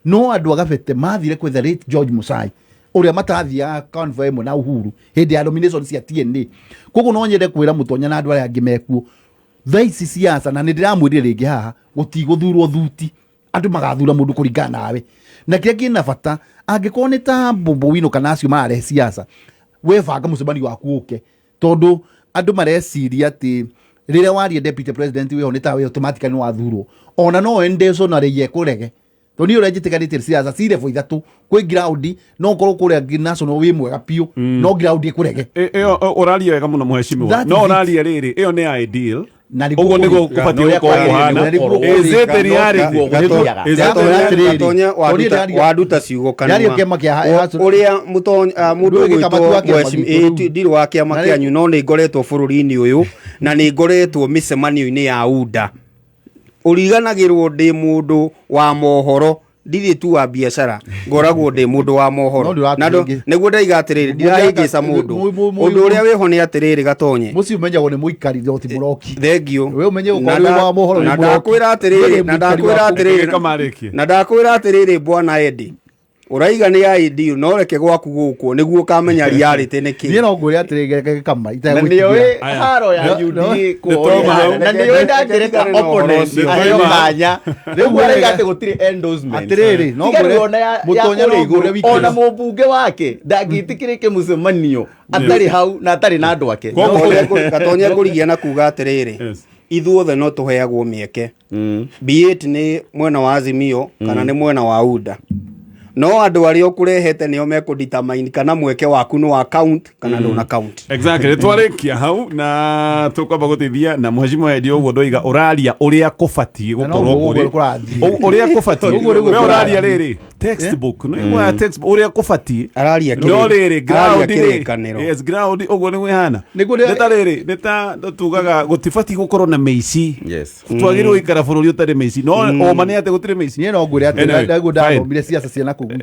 Speaker 4: No andũ a Gabete mathire kwetha late George Musai ũrĩa matathiaga convoy ĩmwe na Uhuru hĩndĩ ya nomination cia TNA. Koguo no nyende kwĩra Mũtonya na andũ arĩa angĩ mekuo thaa ici siasa, na nĩ ndĩramwĩrire rĩngĩ haha, gũtigũthurwo thuti, andũ magathura mũndũ kũringana nawe na kĩrĩa kĩna bata. Angĩkorwo nĩ ta Bobo Wino kana acio mararehe siasa, we banga mũcemanio waku ũke, tondũ andũ mareciria atĩ rĩrĩa waria deputy president wĩho nĩ ta we automatically nĩ wathurwo. Ona no intentionally ekũrege, tondũ niĩ ũrĩa njĩtĩkanĩtie siasa ci level ithatũ. Kwĩ ground, no ũkorwo kũrĩa national wĩ mwega biũ, no ground ĩkũrege.
Speaker 1: Ĩyo ũraria wega mũno, mũheshimiwa.
Speaker 4: That
Speaker 1: No
Speaker 4: is it.
Speaker 1: ũraria rĩrĩ, ĩyo nĩ ideal.
Speaker 4: Na nĩguo
Speaker 1: Ũguo nĩguo
Speaker 4: kũrĩ.
Speaker 1: kũbatiĩ
Speaker 4: Na ũrĩa
Speaker 1: gũkorwo
Speaker 4: kwagĩrĩire,
Speaker 1: kũhana.
Speaker 4: na nĩguo
Speaker 1: Is it
Speaker 4: kũrĩ.
Speaker 1: reality?
Speaker 2: Gũthiaga.
Speaker 1: Is it
Speaker 4: Gatonya
Speaker 1: reality?
Speaker 4: atĩrĩrĩ.
Speaker 3: Gatonya.
Speaker 4: Tondũ
Speaker 3: Waduta waduta ciugo kanua.
Speaker 4: Ndaria kĩama kĩa
Speaker 3: Ũrĩa mũndũ
Speaker 4: Ndũĩ gĩkama
Speaker 3: ũgwĩtwo
Speaker 4: tu wa kĩama gitũ rĩu.
Speaker 3: Ndirĩ wa kĩama
Speaker 4: Na
Speaker 3: kĩanyu, no nĩ ngoretwo bũrũri-inĩ ũyũ na nĩ ngoretwo mĩcemanio-inĩ ya UDA. Ũriganagĩrwo ndĩ mũndũ wa mohoro, ndirĩ tu wa biacara, ngoragwo ndĩ mũndũ wa mohoro.
Speaker 4: No ndũratũhĩngĩ-
Speaker 3: Na nĩguo ndaiga atĩrĩrĩ, ndirahĩngĩca mũndũ. Ũndũ ũrĩa wĩho nĩ atĩrĩrĩ, Gatonye.
Speaker 4: Mũciĩ ũmenyagwo nĩ mũikari no ti mũroki.
Speaker 3: Thengio.
Speaker 4: We ũmenye
Speaker 3: Na
Speaker 4: gũkorwo wĩ wa mohoro nĩ
Speaker 3: na
Speaker 4: mũroki.
Speaker 3: ndakwĩra atĩrĩrĩ,
Speaker 4: Ndũrĩ
Speaker 3: na
Speaker 4: mũikari
Speaker 3: ndakwĩra
Speaker 4: wa kũu.
Speaker 3: atĩrĩrĩ,
Speaker 1: Reke marĩkie.
Speaker 3: na ndakwĩra atĩrĩrĩ, bwana Eddie, ũraiga nĩ ID, no reke gwaku gũkwo nĩguo ũkamenya reality nĩ
Speaker 4: Niĩ
Speaker 3: kĩ.
Speaker 4: no ngwĩre atĩrĩ, reke gĩkama
Speaker 2: Na nĩoĩ
Speaker 1: Aya.
Speaker 2: haro ya
Speaker 4: No,
Speaker 2: UDA
Speaker 4: no.
Speaker 2: kũũria.
Speaker 1: Nĩtwauma.
Speaker 2: Na nĩoĩ ndangĩreka
Speaker 3: Nĩtwauma.
Speaker 2: opponent
Speaker 1: Nĩtwauma.
Speaker 2: aheo kanya.
Speaker 4: Rĩu
Speaker 2: Ũguo araiga atĩ gũtirĩ endorsement.
Speaker 4: Atĩrĩrĩ, no
Speaker 2: Tiga
Speaker 4: ngwĩre-
Speaker 2: rĩu ona ya
Speaker 4: Mũtonya
Speaker 2: kũrĩa
Speaker 4: no ngwĩre
Speaker 2: igũrũ,
Speaker 4: wiki
Speaker 2: ona
Speaker 4: ĩno.
Speaker 2: mũmbunge wake ndangĩtĩkĩrĩke mũcemanio atarĩ hau na atarĩ na andũ ake.
Speaker 1: Koguo-
Speaker 3: Gatonye, ngũrigia na kuga atĩrĩrĩ,
Speaker 1: Yes.
Speaker 3: ithuothe no tũheagwo mĩeke, be it nĩ mwena wa Azimio kana nĩ mwena wa UDA, no andũ arĩa ũkũrehete nĩo mekũdetermine kana mweke waku nĩ wa count kana ndũna count.
Speaker 1: Exactly, twarĩkia hau na tũkwamba gũteithia na mũheshimiwa Eddie. Ũguo ndoiga ũraria ũrĩa kũbatiĩ
Speaker 4: Na no
Speaker 1: gũkorwo
Speaker 4: ũguo
Speaker 1: kũrĩ.
Speaker 4: kũrathiĩ.
Speaker 1: Ũrĩa kũbatiĩ.
Speaker 4: Ũguo nĩguo
Speaker 1: We ũraria
Speaker 4: kũrathiĩ.
Speaker 1: rĩrĩ textbook, no iguaga textbook ũrĩa kũbatiĩ.
Speaker 3: Araria
Speaker 1: no rĩrĩ
Speaker 3: araria
Speaker 1: ground rĩ,
Speaker 3: kĩrĩkanĩro.
Speaker 1: yes, ground ũguo nĩguo ĩhana.
Speaker 4: Nĩguo
Speaker 1: nĩ ta rĩrĩ, nĩ ta tugaga gũtibatiĩ gũkorwo na mĩici. Twagĩrĩirwo gũikara bũrũri ũtarĩ mĩici, no ũma nĩ atĩ gũtirĩ mĩici.
Speaker 4: Niĩ no ngwĩre atĩ
Speaker 1: Anyway,
Speaker 4: ndaguo
Speaker 1: fine.
Speaker 4: ndathomire siasa cia nakũu gwitũ.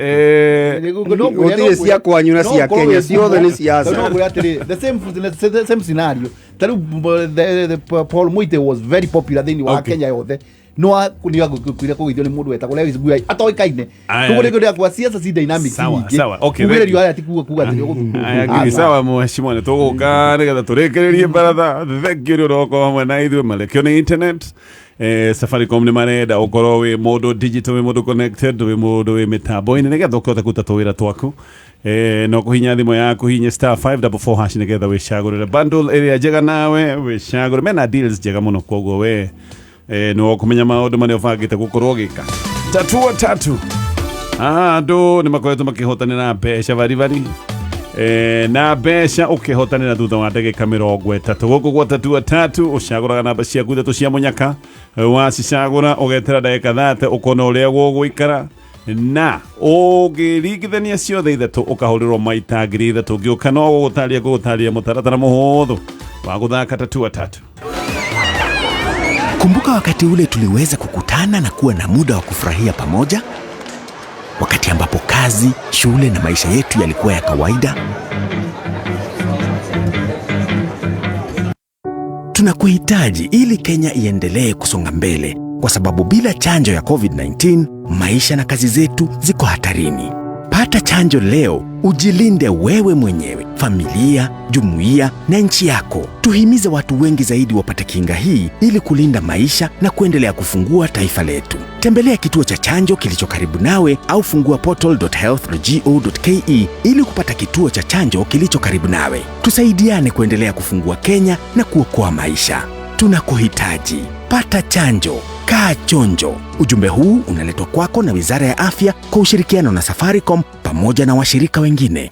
Speaker 3: Gũtirĩ cia kwanyu na cia Kenya, ciothe nĩ siasa.
Speaker 4: No ngwĩre atĩrĩ, the same scenario, ta rĩu Paul Muite was very popular thĩinĩ wa Kenya yothe, no nĩ agũkuire kũgeithio nĩ mũndũ wetagwo Lewis Guai atoĩkaine.
Speaker 1: Aya.
Speaker 4: Koguo nĩguo ndĩrakuga siasa ci dynamics
Speaker 1: Sawa,
Speaker 4: nyingĩ.
Speaker 1: sawa. Okay, thank
Speaker 4: Kugĩrĩrio
Speaker 1: you.
Speaker 4: aya ti kuga atĩ nĩ
Speaker 1: Aya, ngiri sawa, mheshimiwa, nĩ tũgũka nĩgetha tũrĩkĩrĩrie baratha. Thank you nĩ ũndũ wa gũkorwo hamwe na ithuĩ. Marekio nĩ internet. Safaricom nĩ marenda ũkorwo wĩ mũndũ digital, wĩ mũndũ connected, wĩ mũndũ wĩ mĩtambo-inĩ nĩgetha ũkĩhote kũruta tũwĩra twaku. No kũhinya thimũ yaku, hinya *544# nĩgetha wĩcagũrĩre bundle ĩrĩa njega nawe wĩcagũre. Mena deals njega mũno, koguo we nĩ ũkũmenya maũndũ marĩa ũbangĩte gũkorwo ũgĩka. Tatua tatu, andũ nĩ makoretwo makĩhotanĩra mbeca baribari, na mbeca ũkĩhotanĩra thutha wa ndagĩka 30 gũkũ gwa tatua tatu. Ũcagũraga namba ciaku ithatũ cia mũnyaka, wacicagũra ũgetera ndagĩka 30 ũkona ũrĩa gũgũikara, na ũngĩringithania ciothe ithatũ ũkahũrĩrwo maita 3,000. Ngĩũka no gũgũtarĩa ngũgũtarĩria mũtaratara mũhũthũ wa gũthaka tatua tatu.
Speaker 5: Kumbuka wakati ule tuliweza kukutana na kuwa na muda wa kufurahia pamoja, wakati ambapo kazi, shule na maisha yetu yalikuwa ya kawaida. Tunakuhitaji ili Kenya iendelee kusonga mbele, kwa sababu bila chanjo ya COVID-19 maisha na kazi zetu ziko hatarini. Pata chanjo leo, ujilinde wewe mwenyewe, familia, jumuiya na nchi yako. Tuhimize watu wengi zaidi wapate kinga hii ili kulinda maisha na kuendelea kufungua taifa letu. Tembelea kituo cha chanjo kilicho karibu nawe au fungua portal.health.go.ke ili kupata kituo cha chanjo kilicho karibu nawe. Tusaidiane kuendelea kufungua Kenya na kuokoa maisha. Tunakuhitaji. Pata chanjo, kaa chonjo. Ujumbe huu unaletwa kwako na Wizara ya Afya kwa ushirikiano na Safaricom pamoja na washirika wengine.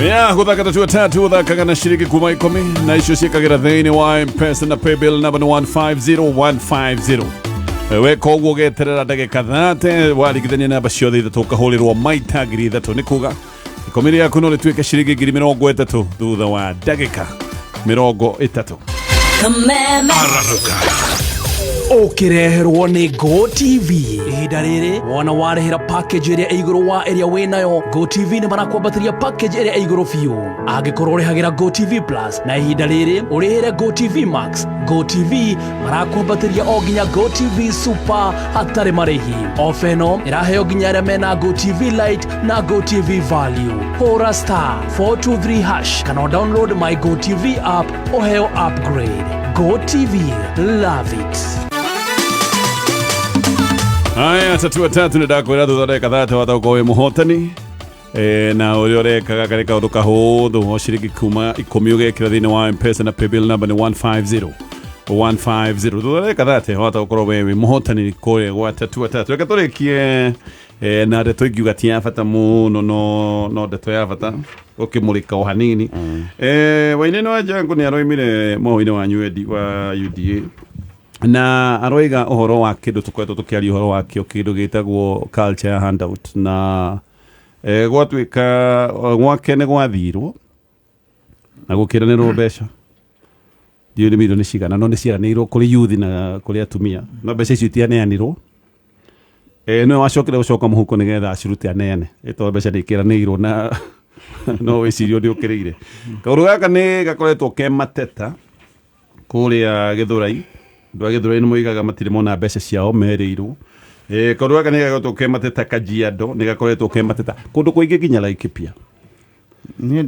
Speaker 1: Ya guthaka tatua tatu, uthakaga na ciringi kuma 10, na icio ciĩkagĩra thĩinĩ wa Mpesa na paybill namba nĩ 150150. Weka ũguo ũgeterera ndagĩka 30, waringithania namba ciothe ithatũ ũkahũrĩrwo maita 3,000. Nĩ kuga 10 rĩaku no rĩtuĩke ciringi 30,000 thutha wa ndagĩka 30.
Speaker 6: Kameme.
Speaker 5: Araruka.
Speaker 6: Ũkĩreherwo nĩ Go TV. Ihinda rĩrĩ wona warĩhĩra package ĩrĩa ĩ igũrũ wa ĩrĩa wĩnayo, Go TV nĩ marakwambatĩria package ĩrĩa ĩ igũrũ biũ. Angĩkorwo ũrĩhagĩra Go TV Plus na ihinda rĩrĩ ũrĩhĩre Go TV Max, Go TV marakwambatĩria o nginya Go TV Super hatarĩ marĩhi. Ofa ĩno ĩraheo nginya arĩa mena Go TV Lite na Go TV Value. Hũra star 423 hash kana download my Go TV app ũheo upgrade. Go TV, love it.
Speaker 1: Haya, tatua tatu nä ndakwä ra thutha ndagä thate wataåkorwo wä må hotani. Na å rä a å rekaga karä kaå ndå kahå thå o ciringi kuma 10 å gekä ra thä inä wa Mpesa na paybill number nä 150 150. Thutha ndagä thate wataåkorwo we wä må hotani kå rä a gwa tatua tatu. Reke tå rä kie na ndeto ingiuga ti ya bata mũno, no ndeto ya bata ũkĩmũrĩka o hanini. Wainene wa Jango nĩ aroimire mohoro-inĩ wanyu wendi wa UDA na aroiga ũhoro wa kĩndũ tũkoretwo tũkĩaria ũhoro wakĩo, kĩndũ gĩtagwo culture ya handout, na gwatuĩka gwake nĩ gwathirwo na gũkĩranĩrwo mbeca, ndiũĩ nĩ milioni cigana, no nĩ ciaranĩirwo kũrĩ youth na kũrĩ atumia, no mbeca icio itianeanirwo. Nĩwe wacokire gũcoka mũhuko nĩgetha acirute aneane, tondũ mbeca nĩ ikĩranĩirwo na no wĩcirio nĩ ũkĩrĩire. Kaũndũ gaka nĩ gakoretwo ke mateta kũrĩa Gĩthũrai. Andũ a Gĩthũrai nĩ moigaga matirĩ mona mbeca ciao merĩirwo. Kaũndũ gaka nĩ gakoretwo ke mateta Kajiado, nĩ gakoretwo ke mateta kũndũ kũingĩ nginya Laikipia.
Speaker 4: Niĩ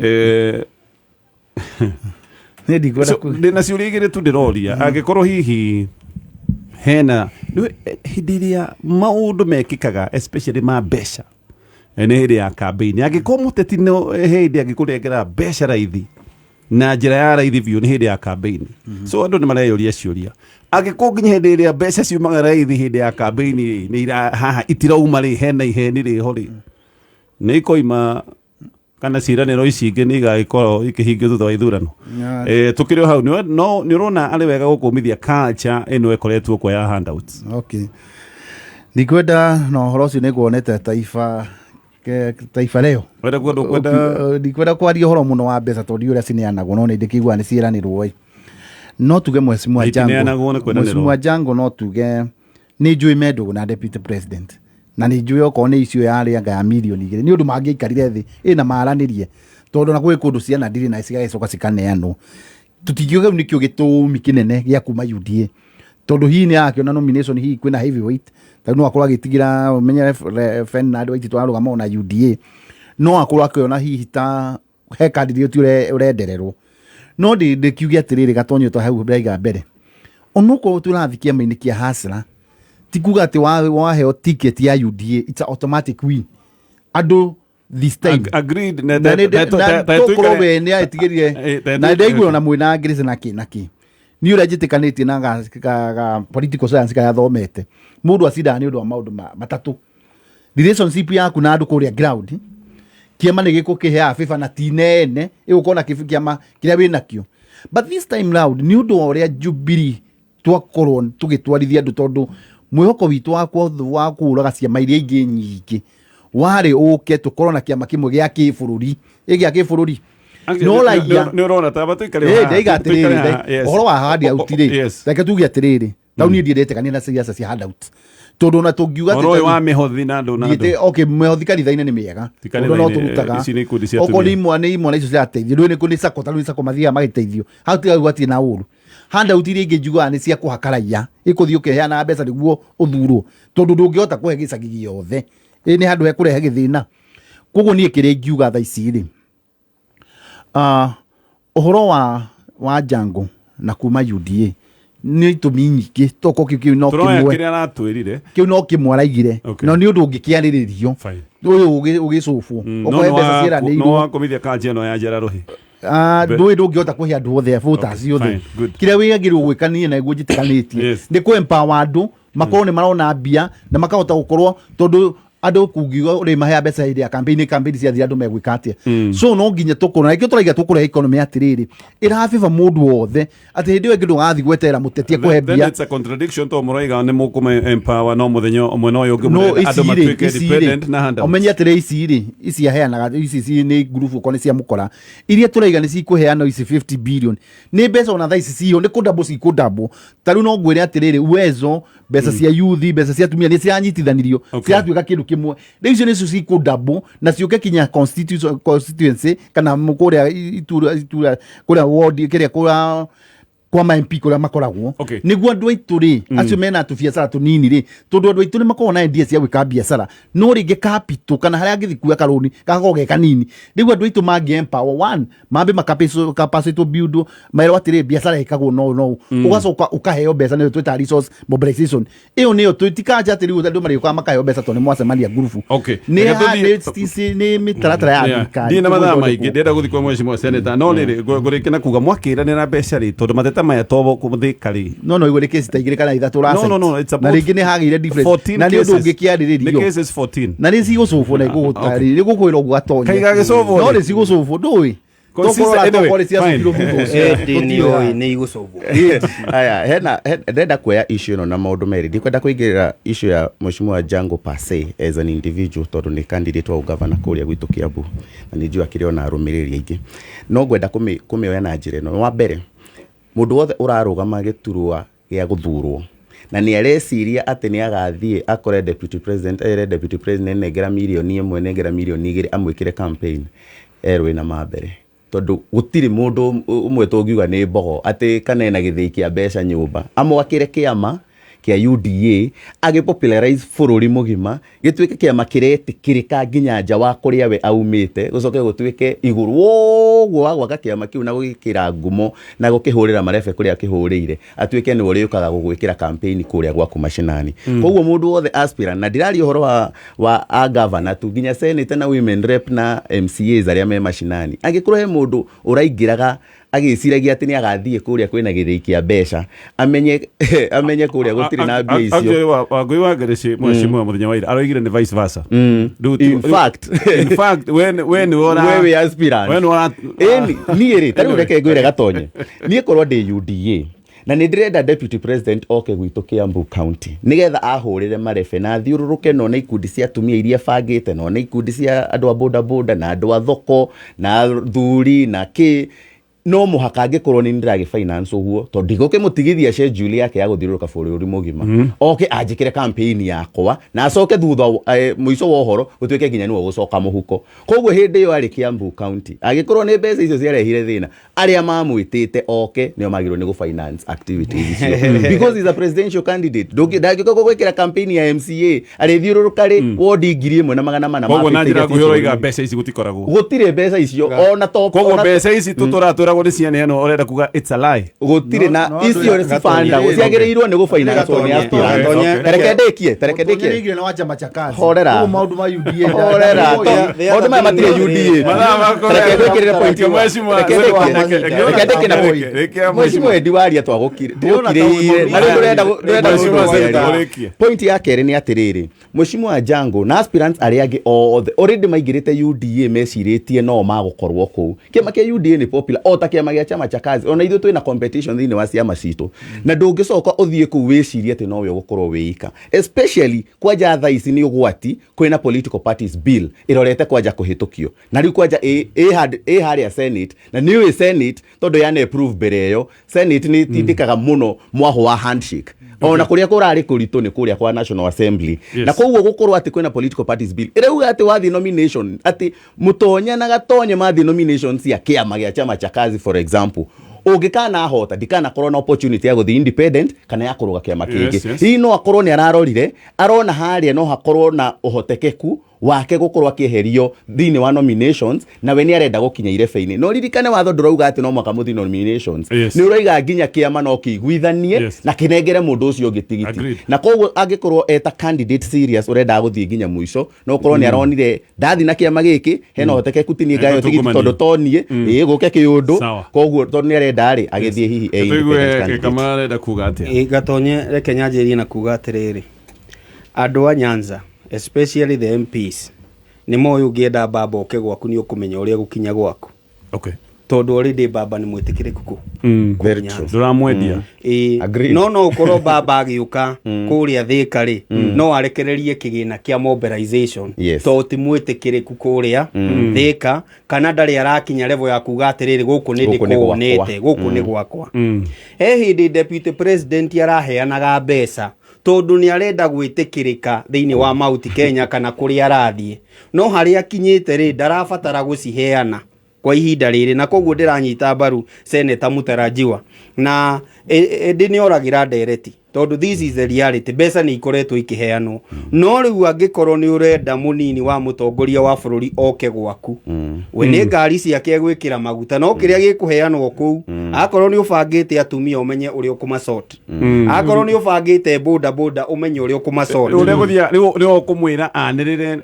Speaker 4: ndikwenda
Speaker 1: Ndĩna ciũria igĩrĩ tu ndĩroria, angĩkorwo hihi hena hĩndĩ ĩrĩa maũndũ mekĩkaga especially ma mbeca nĩ hĩndĩ ya campaign, angĩkorwo mũteti no hĩndĩ angĩkũnengera mbeca raithi na njĩra ya raithi biũ nĩ hĩndĩ ya campaign. So andũ nĩ mareyũria ciũria, angĩkorwo nginya hĩndĩ ĩrĩa mbeca ciumaga raithi hĩndĩ ya campaign rĩ, nĩ haha itirauma rĩ, hena iheni rĩho rĩ, nĩ ikoima kana ciĩranĩro ici ingĩ nĩ igagĩkorwo ikĩhingio thutha wa ithurano. Tũkĩrĩ o hau, no nĩ ũrona arĩ wega gũkũmithia culture ĩno ĩkoretwo kwa ya handouts?
Speaker 4: Okay, ndikwenda na ũhoro ũcio nĩ nguonete Taifa Leo.
Speaker 1: Wenda kuenda kwenda
Speaker 4: Ndikwenda kwaria ũhoro mũno wa mbeca tondũ ũrĩa cineanagwo, no nĩ ndĩkĩiguaga nĩ ciĩranĩrwo ĩ. No tuge Mheshimiwa Jango,
Speaker 1: Itineanagwo nĩ kwendanĩrwo.
Speaker 4: Mheshimiwa Jango, no tuge nĩ njũĩ me ndũgũ na deputy president, na nĩ njũĩ okorwo nĩ icio yarĩ anga ya milioni 2 nĩ ũndũ mangĩaikarire thĩ ĩna maranĩrie, tondũ na gwĩ kũndũ ciana ndirĩ na cigagĩcoka cikaneanwo. Tũtingiuga kĩu nĩkĩo gĩtũmi kĩnene gĩa kuma UDA, tondũ hihi nĩ arakĩona nomination, hihi kwĩna heavyweight, tarĩu no akorwo agĩtigĩra ũmenye Ferdinand Waititu ararũgama ona UDA, no akorwo akĩona hihi ta he candidate ũrendererwo. No ndĩkiuge atĩrĩrĩ, gatonyo ta hau ndaiga mbere, onokorwo tũrathiĩ kĩama-inĩ kĩa Hustler, ti kuga atĩ waheo ticket ya UDA it's a automatic win. Andũ this time
Speaker 1: Agreed.
Speaker 4: Na tokorwo we nĩ aĩtigĩrire na ndaigua ona mwĩna Grace na kĩ na kĩ, niĩ ũrĩa njĩtĩkanĩtie na ga political science karĩa thomete, mũndũ acindaga nĩ ũndũ wa maũndũ matatũ: relationship yaku na andũ kũrĩa ground, kĩama nĩ gĩkũkĩheaga favor na ti nene ĩgũkorwo na kĩama kĩrĩa wĩnakĩo. But this time round, nĩ ũndũ wa ũrĩa Jubilee twakorwo tũgĩtwarithia andũ, tondũ mwĩhoko witũ wa kũũraga ciama iria ingĩ nyingĩ warĩ ũke tũkorwo na kĩama kĩmwe gĩa kĩbũrũri, ĩ gĩa kĩbũrũri no raia.
Speaker 1: Nĩ ũrona taba tũikare
Speaker 4: Ĩ, ndaiga atĩrĩrĩ, ũhoro wa handout rĩ, reke tuge atĩrĩrĩ, tau niĩ ndiendetĩkania na ciaca cia handout, tondũ ona tũngiuga
Speaker 1: atĩ ũhoro ũyũ wa mĩhothi na andũ na andũ.
Speaker 4: Okay, mĩhothi kanitha-inĩ nĩ mĩega,
Speaker 1: Ti
Speaker 4: tondũ no
Speaker 1: kanitha-inĩ,
Speaker 4: tũrutaga.
Speaker 1: Ici nĩ ikundi cia
Speaker 4: Okorwo nĩ
Speaker 1: atumia.
Speaker 4: imwana icio cirateithio, ndũĩ nĩ sacco, tarĩu nĩ sacco mathiaga magĩteithio hau, tiga gwatirĩ na ũru. Handout iria ingĩ njugaga nĩ cia kũhaka raia, ĩkũthiĩ ũkĩheana mbeca nĩguo ũthurwo, tondũ ndũngĩhota kũhe gĩcagi gĩothe, ĩ nĩ handũ hekũrehe gĩthĩna. Koguo niĩ kĩrĩa ingiuga thaa ici rĩ, ũhoro wa Jango na kuma UDA nĩ itũmi nyingĩ, tokorwo kĩu no
Speaker 1: Tũroya
Speaker 4: kĩmwe.
Speaker 1: kĩrĩa aratwĩrire.
Speaker 4: Kĩu no kĩmwe araigire. No nĩ ũndũ ũngĩkĩarĩrĩrio
Speaker 1: Fine.
Speaker 4: ũyũ ũgĩcũbwo
Speaker 1: No
Speaker 4: okorwo he mbeca
Speaker 1: no
Speaker 4: ciĩranĩirwo.
Speaker 1: wakũmithia culture ĩno ya njera rũhĩ.
Speaker 4: Ndũĩ ndũngĩhota kũhe andũ othe voters othe.
Speaker 1: Fine, good.
Speaker 4: Kĩrĩa wĩagĩrĩirwo gwĩka, niĩ naguo njĩtĩkanĩtie, nĩ kũ empower andũ makorwo nĩ marona mbia na makahota gũkorwo, tondũ Andũ kungiuga ũrĩmahea mbeca hĩndĩ ya campaign, campaign ciathira andũ megwĩka atĩa? So no nginya tũkorwo na nĩkĩo tũraiga tũkũrehe economy atĩrĩrĩ ĩrabĩba mũndũ wothe, atĩ hĩndĩ ĩyo ĩngĩ ndũgathiĩ gweterera mũteti akũhe
Speaker 1: Then
Speaker 4: mbia.
Speaker 1: it's a contradiction to mũroiga nĩ mũkũme empower, no mũthenya ũmwe na ũyũ ũngĩ
Speaker 4: No
Speaker 1: mũrenda
Speaker 4: ici
Speaker 1: andũ
Speaker 4: rĩ,
Speaker 1: matuĩke
Speaker 4: ici rĩ,
Speaker 1: dependent na handouts.
Speaker 4: ũmenye atĩrĩ, ici rĩ, ici aheanaga ici nĩ ngurubu okorwo nĩ cia mũkora iria tũraiga nĩ cikũheana ici 50 billion, nĩ mbeca ona thaa ici ciho nĩ kũdouble, cikũdouble. Ta rĩu no ngwĩre atĩrĩrĩ, Uwezo, mbeca cia youth, mbeca cia atumia nĩ ciranyitithanirio, ciratuĩka kĩndũ kĩmwe. Rĩu icio nĩcio cikũdouble na ciũke kinya constituency kana kũrĩa itura kũrĩa ward, kĩrĩa kũrĩa kwa ma MP kũrĩa makoragwo, nĩguo andũ aitũ rĩ, acio mena tũbiacara tũnini rĩ, tondũ andũ aitũ nĩ makoragwo na idea cia gwĩka biacara, no rĩngĩ capital kana harĩa angĩthiĩ kuoya karũni gakoragwo ge kanini. Rĩu andũ aitũ mangĩ empower one mambe makapacity build, merwo atĩrĩ, biacara ĩkagwo no no ũgacoka ũkaheo mbeca, nĩyo twĩtaga resource mobilization. Ĩyo nĩyo tũtikanja atĩ rĩu andũ marĩũkaga makaheo mbeca tondũ nĩ mwacemania ngurubu. Nĩ nĩ mĩtaratara ya thirikari.
Speaker 1: Ndirĩ na mathaa
Speaker 4: tũgũthondekwo.
Speaker 1: maingĩ, ndĩrenda gũthiĩ kwa mheshimiwa senator, no rĩrĩ ngũrĩkia na kuga mwakĩranĩra mbeca rĩ, tondũ mateta maya to thĩka rĩ.
Speaker 4: No igwe nĩ kesi ta igĩrĩ kana ithatũ.
Speaker 1: No, it's
Speaker 4: na
Speaker 1: about
Speaker 4: rĩngĩ nĩ hagĩire difference
Speaker 1: 14
Speaker 4: na nĩ ũndũ
Speaker 1: cases.
Speaker 4: ũngĩkĩarĩrĩrio.
Speaker 1: Nĩ cases 14.
Speaker 4: Na nĩ cigũcũbwo na igũgũtarĩ nĩ gũkwĩra ũguo gatonye.
Speaker 1: Kaiga gĩcũbwo
Speaker 4: No
Speaker 1: rĩ.
Speaker 4: nĩ cigũcũbwo, ndũĩ.
Speaker 1: Consistent- anyway,
Speaker 4: Tokorora
Speaker 1: fine.
Speaker 4: ciacũbirwo thutha ũcio.
Speaker 3: Ĩndĩ nĩ ũĩ nĩ igũcũbwo.
Speaker 2: Aya, hena ndĩrenda kuoya issue ĩno na maũndũ merĩ. Ndikwenda kũingĩrĩra issue ya mheshimiwa Jango per se as an individual, tondũ nĩ candidate wa ũgavana kũrĩa gwitũ Kiambu na nĩ njũĩ akĩrĩ ona arũmĩrĩri aingĩ, no ngwenda kũmĩoya na njĩra ĩno. Wa mbere, mũndũ wothe ũrarũgama gĩturwa gĩa gũthurwo na nĩ areciria atĩ nĩ agathiĩ akore deputy president, ere deputy president, "Nengera 1 mirioni, nengera 2 mirioni amwĩkĩre campaign," erwo ĩna ma mbere, tondũ gũtirĩ mũndũ ũmwe tũngiuga nĩ mbogo atĩ kana ena gĩthĩi kĩa mbeca nyũmba amwakĩre kĩama kĩa UDA, agĩpopularize bũrũri mũgima, gĩtuĩke kĩama kĩretĩkĩrĩka nginya nja wa kũrĩa we aumĩte, gũcoke gũtuĩke igũrũ woguo wa gwaka kĩama kĩu na gũgĩkĩra ngumo na gũkĩhũrĩra marebe kũrĩa akĩhũrĩire, atuĩke nĩwe ũrĩũkaga gũgwĩkĩra campaign kũrĩa gwaku macinani. Koguo mũndũ wothe aspirant, na ndiraria ũhoro wa a governor tu, nginya senator na women rep na MCAs arĩa me macinani, angĩkorwo he mũndũ ũraingĩraga agĩciragia atĩ nĩ agathiĩ kũrĩa kwĩna gĩthĩi kĩa mbeca, amenye kũrĩa gũtirĩ na mbia icio.
Speaker 1: Actually, Wangũi wa Ngereci, mheshimiwa, mũthenya wa ira aroigire nĩ vice versa.
Speaker 2: In fact.
Speaker 1: In fact, we nĩwe
Speaker 2: we wĩ aspirant.
Speaker 1: We nĩwe ũra
Speaker 2: Ĩni niĩ rĩ, tarĩu reke ngwĩre gatonye, niĩ korwo ndĩ UDA na nĩ ndĩrenda deputy president oke gwitũ Kiambu County nĩgetha ahũrĩre marebe na athiũrũrũke none ikundi cia atumia iria bangĩte, none ikundi cia andũ a boda boda na andũ a thoko na thuri na kĩ, no mũhaka angĩkorwo nĩ ndĩragĩ finance ũguo, tondũ ndigũkĩmũtigithia schedule yake ya gũthiũrũrũka bũrũri mũgima, oke anjĩkĩre campaign yakwa na acoke thutha mũico wa ũhoro gũtuĩke nginya nĩwe ũgũcoka mũhuko. Koguo hĩndĩ ĩyo arĩ Kiambu County, angĩkorwo nĩ mbeca icio ciarehire thĩna, arĩa mamwĩtĩte oke nĩo magĩrĩirwo nĩ gũ-finance activities icio, because he's a presidential candidate. Ndangĩũka gwĩkĩra campaign ya MCA arĩthiũrũrũka rĩ wodi 1400
Speaker 1: Koguo na
Speaker 2: ma
Speaker 1: njĩra
Speaker 2: 50
Speaker 1: nguhĩ ũroiga mbeca ici gũtikoragwo.
Speaker 2: Gũtirĩ mbeca icio ona to
Speaker 1: Koguo mbeca ici tũtũratwĩragwo nĩ cianeanwo, ũrenda kuga it's a lie.
Speaker 2: Gũtirĩ na
Speaker 4: No,
Speaker 2: icio cibandagwo, ciagĩrĩirwo nĩ gũ-finance nĩ aspirant. Tareke ndĩkie, tareke ndĩkie.
Speaker 4: Nĩigire na wa chama cha kazi.
Speaker 2: Horera.
Speaker 4: Koguo maũndũ ma UDA
Speaker 2: Horera. Maũndũ maya matirĩ UDA.
Speaker 1: Mathaa makwa.
Speaker 2: Reke ngwĩkĩrĩre point ĩmwe.
Speaker 1: Mheshimiwa,
Speaker 2: Reke ndĩkie. Reke ndĩkie na point.
Speaker 1: Rĩkia.
Speaker 2: Mheshimiwa Eddie waria
Speaker 4: Ndĩrona ta
Speaker 2: twagũkirĩire na rĩu ndũrenda
Speaker 1: Mheshimiwa
Speaker 2: gũtũgũria.
Speaker 1: Senator, ũrĩkie.
Speaker 2: Point ya kerĩ nĩ atĩrĩrĩ, Mheshimiwa Jango na aspirants arĩa angĩ othe already maingĩrĩte UDA mecirĩtie no magũkorwo kũu. Kĩama kĩa UDA nĩ popular o ta kĩama gĩa chama cha kazi. Ona ithuĩ twĩna competition thĩinĩ wa ciama citũ, na ndũngĩcoka ũthiĩ kũu wĩcirie atĩ nowe ũgũkorwo wĩika, especially kwanja thaa ici nĩ ũgwati kwĩna political parties bill ĩrorete kwanja kũhĩtũkio, na rĩu kwanja ĩ harĩa Senate, na nĩ ũĩ Senate tondũ yana approve mbere ĩyo, Senate nĩ ĩtindĩkaga mũno mwaho wa handshake, ona kũrĩa kũrarĩ kũritũ nĩ kũrĩa kwa National Assembly. Na koguo gũkorwo atĩ kwĩna political parties bill ĩrauga atĩ wathiĩ nomination, atĩ mũtonya na gatonye mathiĩ nomination cia kĩama gĩa chama cha kazi, for example, ũngĩkanahota ndikanakorwo na opportunity ya gũthiĩ independent kana ya kũrũga kĩama kĩngĩ. Hihi no akorwo nĩ ararorire arona harĩa no hakorwo na ũhotekeku wake gũkorwo akĩeherio thĩinĩ wa nominations, na we nĩ arenda gũkinya irebe-inĩ. No ririkane watho ndũrauga atĩ no mũhaka mũthiĩ nominations. Nĩ ũrauga nginya kĩama no kĩiguithanie na kĩnengere mũndũ ũcio ũngĩ tigiti. Na koguo angĩkorwo eta candidate serious ũrendaga gũthiĩ nginya mũico, no ũkorwo nĩ aronire ndathi na kĩama gĩkĩ hena ũhotekeku ti niĩ ngayo tigiti,
Speaker 1: Ĩgatungumania.
Speaker 2: tondũ to niĩ ĩĩ gũke kĩũndũ. Koguo tondũ nĩ arenda rĩ, agĩthiĩ hihi e
Speaker 1: Tũigue
Speaker 2: independent candidate.
Speaker 1: Kama arenda kuga atĩa.
Speaker 3: Ĩ, gatonye, reke nyanjĩrie na kuga atĩrĩrĩ, andũ a Nyanza Especially the MPs nĩ moĩ ũngĩenda baba oke gwaku, nĩ ũkũmenya ũrĩa gũkinya gwaku, tondũ already baba nĩ mwĩtĩkĩrĩku kũ.
Speaker 2: Very true.
Speaker 1: Ndũramwendia.
Speaker 3: Ĩĩ.
Speaker 2: Agreed.
Speaker 3: No ũkorwo baba agĩũka kũrĩa Thĩka rĩ, no arekererie kĩgĩna kĩa mobilization, tondũ ti mwĩtĩkĩrĩku kũrĩa Thĩka, kana ndarĩ arakinya level ya kuga atĩrĩrĩ, gũkũ nĩ
Speaker 2: Gũkũ nĩ gwakwa.
Speaker 3: ndĩkũnĩte, gũkũ nĩ gwakwa. He hĩndĩ deputy president araheanaga mbeca tondũ nĩ arenda gwĩtĩkĩrĩka thĩinĩ wa Mount Kenya kana kũrĩa arathiĩ, no harĩa akinyĩte rĩ, ndarabatara gũciheana kwa ihinda rĩrĩ, na koguo ndĩranyita mbaru seneta mũtarajiwa na ĩndĩ nĩ oragĩra ndereti, tondũ this is the reality. Mbeca nĩ ikoretwo ikĩheanwo, no rĩu angĩkorwo nĩ ũrenda mũnini wa mũtongoria wa bũrũri oke gwaku, we nĩ ngari ciake egwĩkĩra maguta, no kĩrĩa gĩkũheanwo kũu, akorwo nĩ ũbangĩte atumia, ũmenye ũrĩa ũkũmasort, akorwo nĩ ũbangĩte boda boda, ũmenye ũrĩa ũkũmasort.
Speaker 1: Ũrĩa gũthia rĩu ũkũmwĩra anĩrĩre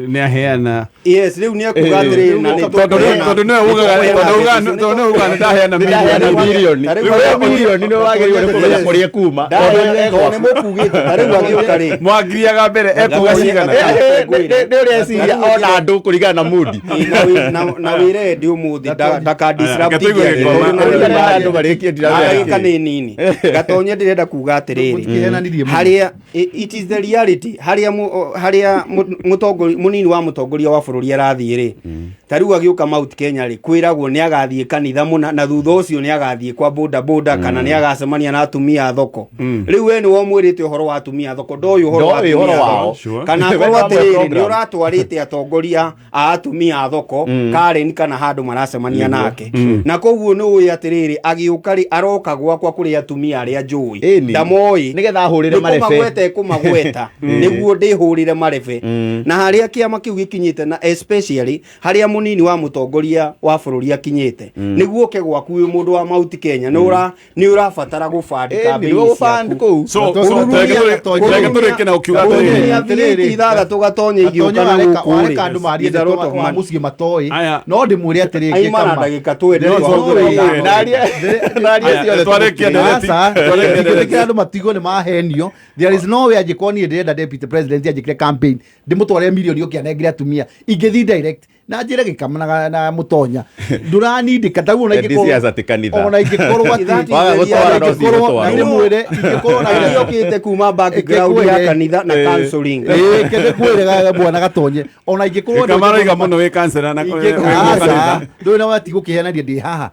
Speaker 1: nĩ aheana.
Speaker 3: Yes, rĩu nĩ ekuga atĩrĩrĩ, na nĩ
Speaker 1: Tondũ
Speaker 3: tũkũheana-
Speaker 1: tondũ nĩwe ugaga
Speaker 3: nĩ
Speaker 1: tondũ
Speaker 3: tũkũheana
Speaker 1: tondũ nĩwe ugaga nĩ ndaheana
Speaker 2: Ndaheana
Speaker 1: mirioni.
Speaker 2: mirioni.
Speaker 3: Tarĩu
Speaker 2: Rĩu we mirioni nĩ wagĩrĩirwo nĩ kũmenya kũrĩa ĩkuma, tondũ
Speaker 3: Tondũ nĩ mũkugĩte ta rĩu agĩũka rĩ.
Speaker 1: Mwangiriaga mbere ekuga cigana.
Speaker 2: Nĩ ũrĩa eciria ona andũ kũringana na mudi.
Speaker 3: Ĩ, na wĩre ndi ũmũthĩ ndaka disrupt.
Speaker 1: Reke tũigue gĩkoma.
Speaker 2: Andũ marĩkie.
Speaker 3: Ndagĩka nĩ nini, Gatonye. Ndĩrenda kuga atĩrĩrĩ,
Speaker 4: Mũtikĩhenanirie mũno.
Speaker 3: harĩa it is the reality, harĩa harĩa mũtongoria, mũnini wa mũtongoria wa bũrũri arathiĩ rĩ, ta rĩu agĩũka Mount Kenya rĩ, kwĩragwo nĩ agathiĩ kanitha mũna, na thutha ũcio nĩ agathiĩ kwa boda boda, kana nĩ agacemania na atumia a thoko. Rĩu we nĩ womwĩrĩte ũhoro wa atumia a thoko, ndoĩ ũhoro wa
Speaker 2: Ndoĩ ũhoro
Speaker 3: atumia a
Speaker 2: wao.
Speaker 3: thoko. Kana
Speaker 2: We
Speaker 3: akorwo
Speaker 2: ndamwe
Speaker 3: atĩrĩrĩ, nĩ
Speaker 2: program.
Speaker 3: ũratwarĩte atongoria a atumia a thoko Karen kana handũ maracemania nake, na koguo nĩ ũĩ atĩrĩrĩ, agĩũka rĩ, aroka gwakwa kũrĩ atumia arĩa njũĩ
Speaker 2: Ĩni.
Speaker 3: ndamoĩ.
Speaker 2: Nĩgetha ahũrĩre
Speaker 3: Nĩ
Speaker 2: marebe.
Speaker 3: kũmagweta, ekũmagweta nĩguo ndĩhũrĩre marebe. Na harĩa kĩama kĩu gĩkinyĩte, na especially harĩa mũnini wa mũtongoria wa bũrũri akinyĩte, nĩguo oke gwaku wĩ mũndũ wa Mount Kenya, nĩ ũrabatara gũband
Speaker 2: Ĩni,
Speaker 3: campaign
Speaker 2: nĩguo gũband
Speaker 3: ciaku.
Speaker 2: kũu.
Speaker 1: So reke tũrĩke na ũkiuga atĩrĩrĩ.
Speaker 3: Kũrurumia VAT ithathatũ, Gatonye, igĩũka na gũkũ rĩ,
Speaker 4: Wareka andũ marie
Speaker 3: is a lot of
Speaker 4: ndeto wa
Speaker 3: money.
Speaker 4: mũciĩ matoĩ.
Speaker 1: Aya.
Speaker 4: No ndĩmwĩre atĩrĩ,
Speaker 3: Aima na
Speaker 4: Gĩkama.
Speaker 3: ndagĩka 20.
Speaker 4: Ndĩrĩ-
Speaker 3: Twahũthĩra ithano.
Speaker 2: Naria
Speaker 1: Aya,
Speaker 2: ciothe.
Speaker 1: twarĩkia ndereti.
Speaker 4: Aca,
Speaker 1: Twarĩkia ndereti.
Speaker 4: ndĩrĩkĩra andũ matigwo nĩ mahenio. There is no way angĩkorwo niĩ ndĩrenda deputy president anjĩkĩre campaign, ndĩmũtwarĩre mirioni ũkĩ anengere atumia, ingĩthiĩ direct na njĩre Gĩkama na Mũtonya ndũranindĩka ta ona
Speaker 2: Endi siasa ti kanitha.
Speaker 4: Ona ingĩkorwo
Speaker 3: That
Speaker 4: atĩ
Speaker 3: is
Speaker 2: Waga
Speaker 3: the
Speaker 2: gũtwara no
Speaker 3: reality.
Speaker 4: ingĩkorwo na
Speaker 2: cigũtwarwo.
Speaker 4: ndĩmwĩre ingĩkorwo na
Speaker 3: Na yũkĩte kuma background ya kanitha na counseling.
Speaker 4: Ĩĩ, kende kwĩre bwana Gatonye, ona ingĩkorwo
Speaker 1: Gĩkama mũno wĩ kansela na wĩ
Speaker 4: Aca,
Speaker 1: kanitha.
Speaker 4: ndũĩ na wati gũkĩhenania ndĩ haha.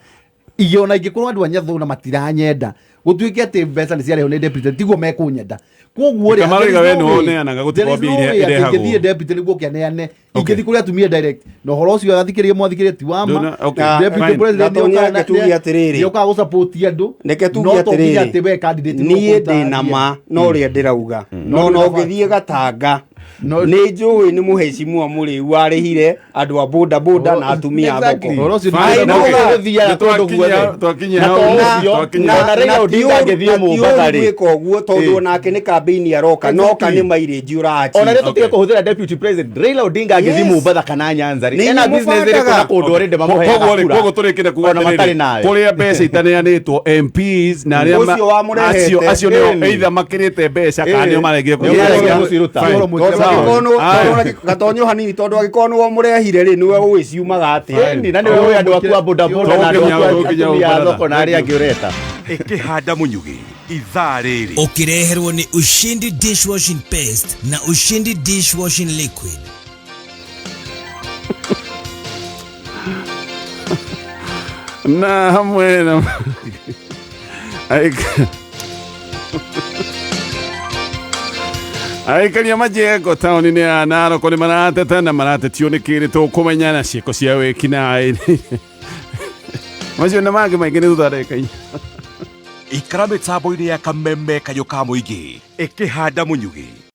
Speaker 4: Ingĩ ona ingĩkorwo andũ a Nyathũna matiranyenda, gũtuĩke atĩ mbeca nĩ ciarehwo nĩ deputy, tiguo mekũnyenda. Koguo rĩ,
Speaker 1: Gĩkama roiga we nĩwe ũneanaga, gũtirĩ mbia iria irehagwo.
Speaker 4: ingĩthiĩ deputy nĩguo kĩaneane, ingĩthiĩ kũrĩ atumia direct, na ũhoro ũcio agathikĩrĩria mwathikĩrĩria ti wa ma.
Speaker 1: Okay,
Speaker 4: Deputy
Speaker 1: fine.
Speaker 4: president
Speaker 3: Gatonye,
Speaker 4: nĩokaga-
Speaker 3: reke tuge atĩrĩrĩ.
Speaker 4: nĩokaga gũsupport andũ,
Speaker 3: Reke tuge
Speaker 4: no to nginya
Speaker 3: atĩrĩrĩ,
Speaker 4: atĩ we candidate
Speaker 3: niĩ
Speaker 4: nĩwe
Speaker 3: ndĩ na
Speaker 4: ũkũruta.
Speaker 3: ma no ũrĩa ndĩrauga, no
Speaker 4: No
Speaker 3: no ngĩthiĩ Gatanga, nĩ njũĩ nĩ mũhecimua mũrĩu warĩhire andũ a boda boda na atumia a thoko.
Speaker 4: Ũhoro ũcio
Speaker 1: Fine,
Speaker 4: nĩ-
Speaker 1: okay.
Speaker 2: Na gũthiaga kũndũ guothe.
Speaker 1: Twakinyia
Speaker 2: Na
Speaker 1: hau.
Speaker 2: to ũcio,
Speaker 1: Twakinyia
Speaker 2: na-
Speaker 1: hau.
Speaker 2: na Raila Odinga angĩthiĩ Mombasa rĩ.
Speaker 3: Gwĩka ũguo tondũ onake nĩ campaign aroka, noka nĩ mileage ũrachi.
Speaker 2: Ona rĩo tũtige kũhũthĩra deputy president, Raila Odinga angĩthiĩ Mombasa kana Nyanza rĩ,
Speaker 3: Nĩ
Speaker 2: ena
Speaker 3: inyuĩ
Speaker 2: business ĩrĩkũ
Speaker 3: mũbangaga.
Speaker 2: na kũndũ already mamũheaga
Speaker 1: Koguo rĩ,
Speaker 2: kura?
Speaker 1: koguo tũrĩkĩre kuga
Speaker 2: Ona matarĩ
Speaker 1: atĩrĩrĩ,
Speaker 2: nayo.
Speaker 1: kũrĩa mbeca itaneanĩtwo, MPs na arĩa
Speaker 3: Ũcio wamũrehete.
Speaker 1: acio nĩo
Speaker 2: Ĩni.
Speaker 1: either makĩrĩte mbeca kana nĩo maregire
Speaker 2: Nĩo maregire gũciruta.
Speaker 1: Fine.
Speaker 4: Ũhoro
Speaker 3: Tondũ
Speaker 1: Sawa.
Speaker 3: angĩkorwo
Speaker 1: Aya.
Speaker 3: Gatonyo hanini, tondũ angĩkorwo nĩwe ũmũrehire rĩ, nĩwe ũĩ ciumaga atĩa.
Speaker 2: Ĩni, na nĩwe ũĩ andũ aku a boda boda na andũ
Speaker 1: Tũgũkinya
Speaker 2: aku
Speaker 1: hau, tũgũkinya hau,
Speaker 2: atumia a
Speaker 1: brother.
Speaker 2: thoko na arĩa angĩ ũreta.
Speaker 5: Ĩkĩhanda mũnyugĩ ithaa rĩrĩ.
Speaker 7: Ũkĩreherwo nĩ Ushindi dishwashing paste na Ushindi dishwashing liquid.
Speaker 1: Na hamwe na aikaria majengo taũni-inĩ ya Narok nĩ marateta na maratetio nĩ kĩrĩ tũkũmenya na ciĩko cia wĩkinaĩ macio na mangĩ maingĩ nĩ thutha wa ndagĩka 4.
Speaker 5: Ikara mĩtambo-inĩ ya kameme kayũ ka mũingĩ. Ĩkĩhanda mũnyugĩ.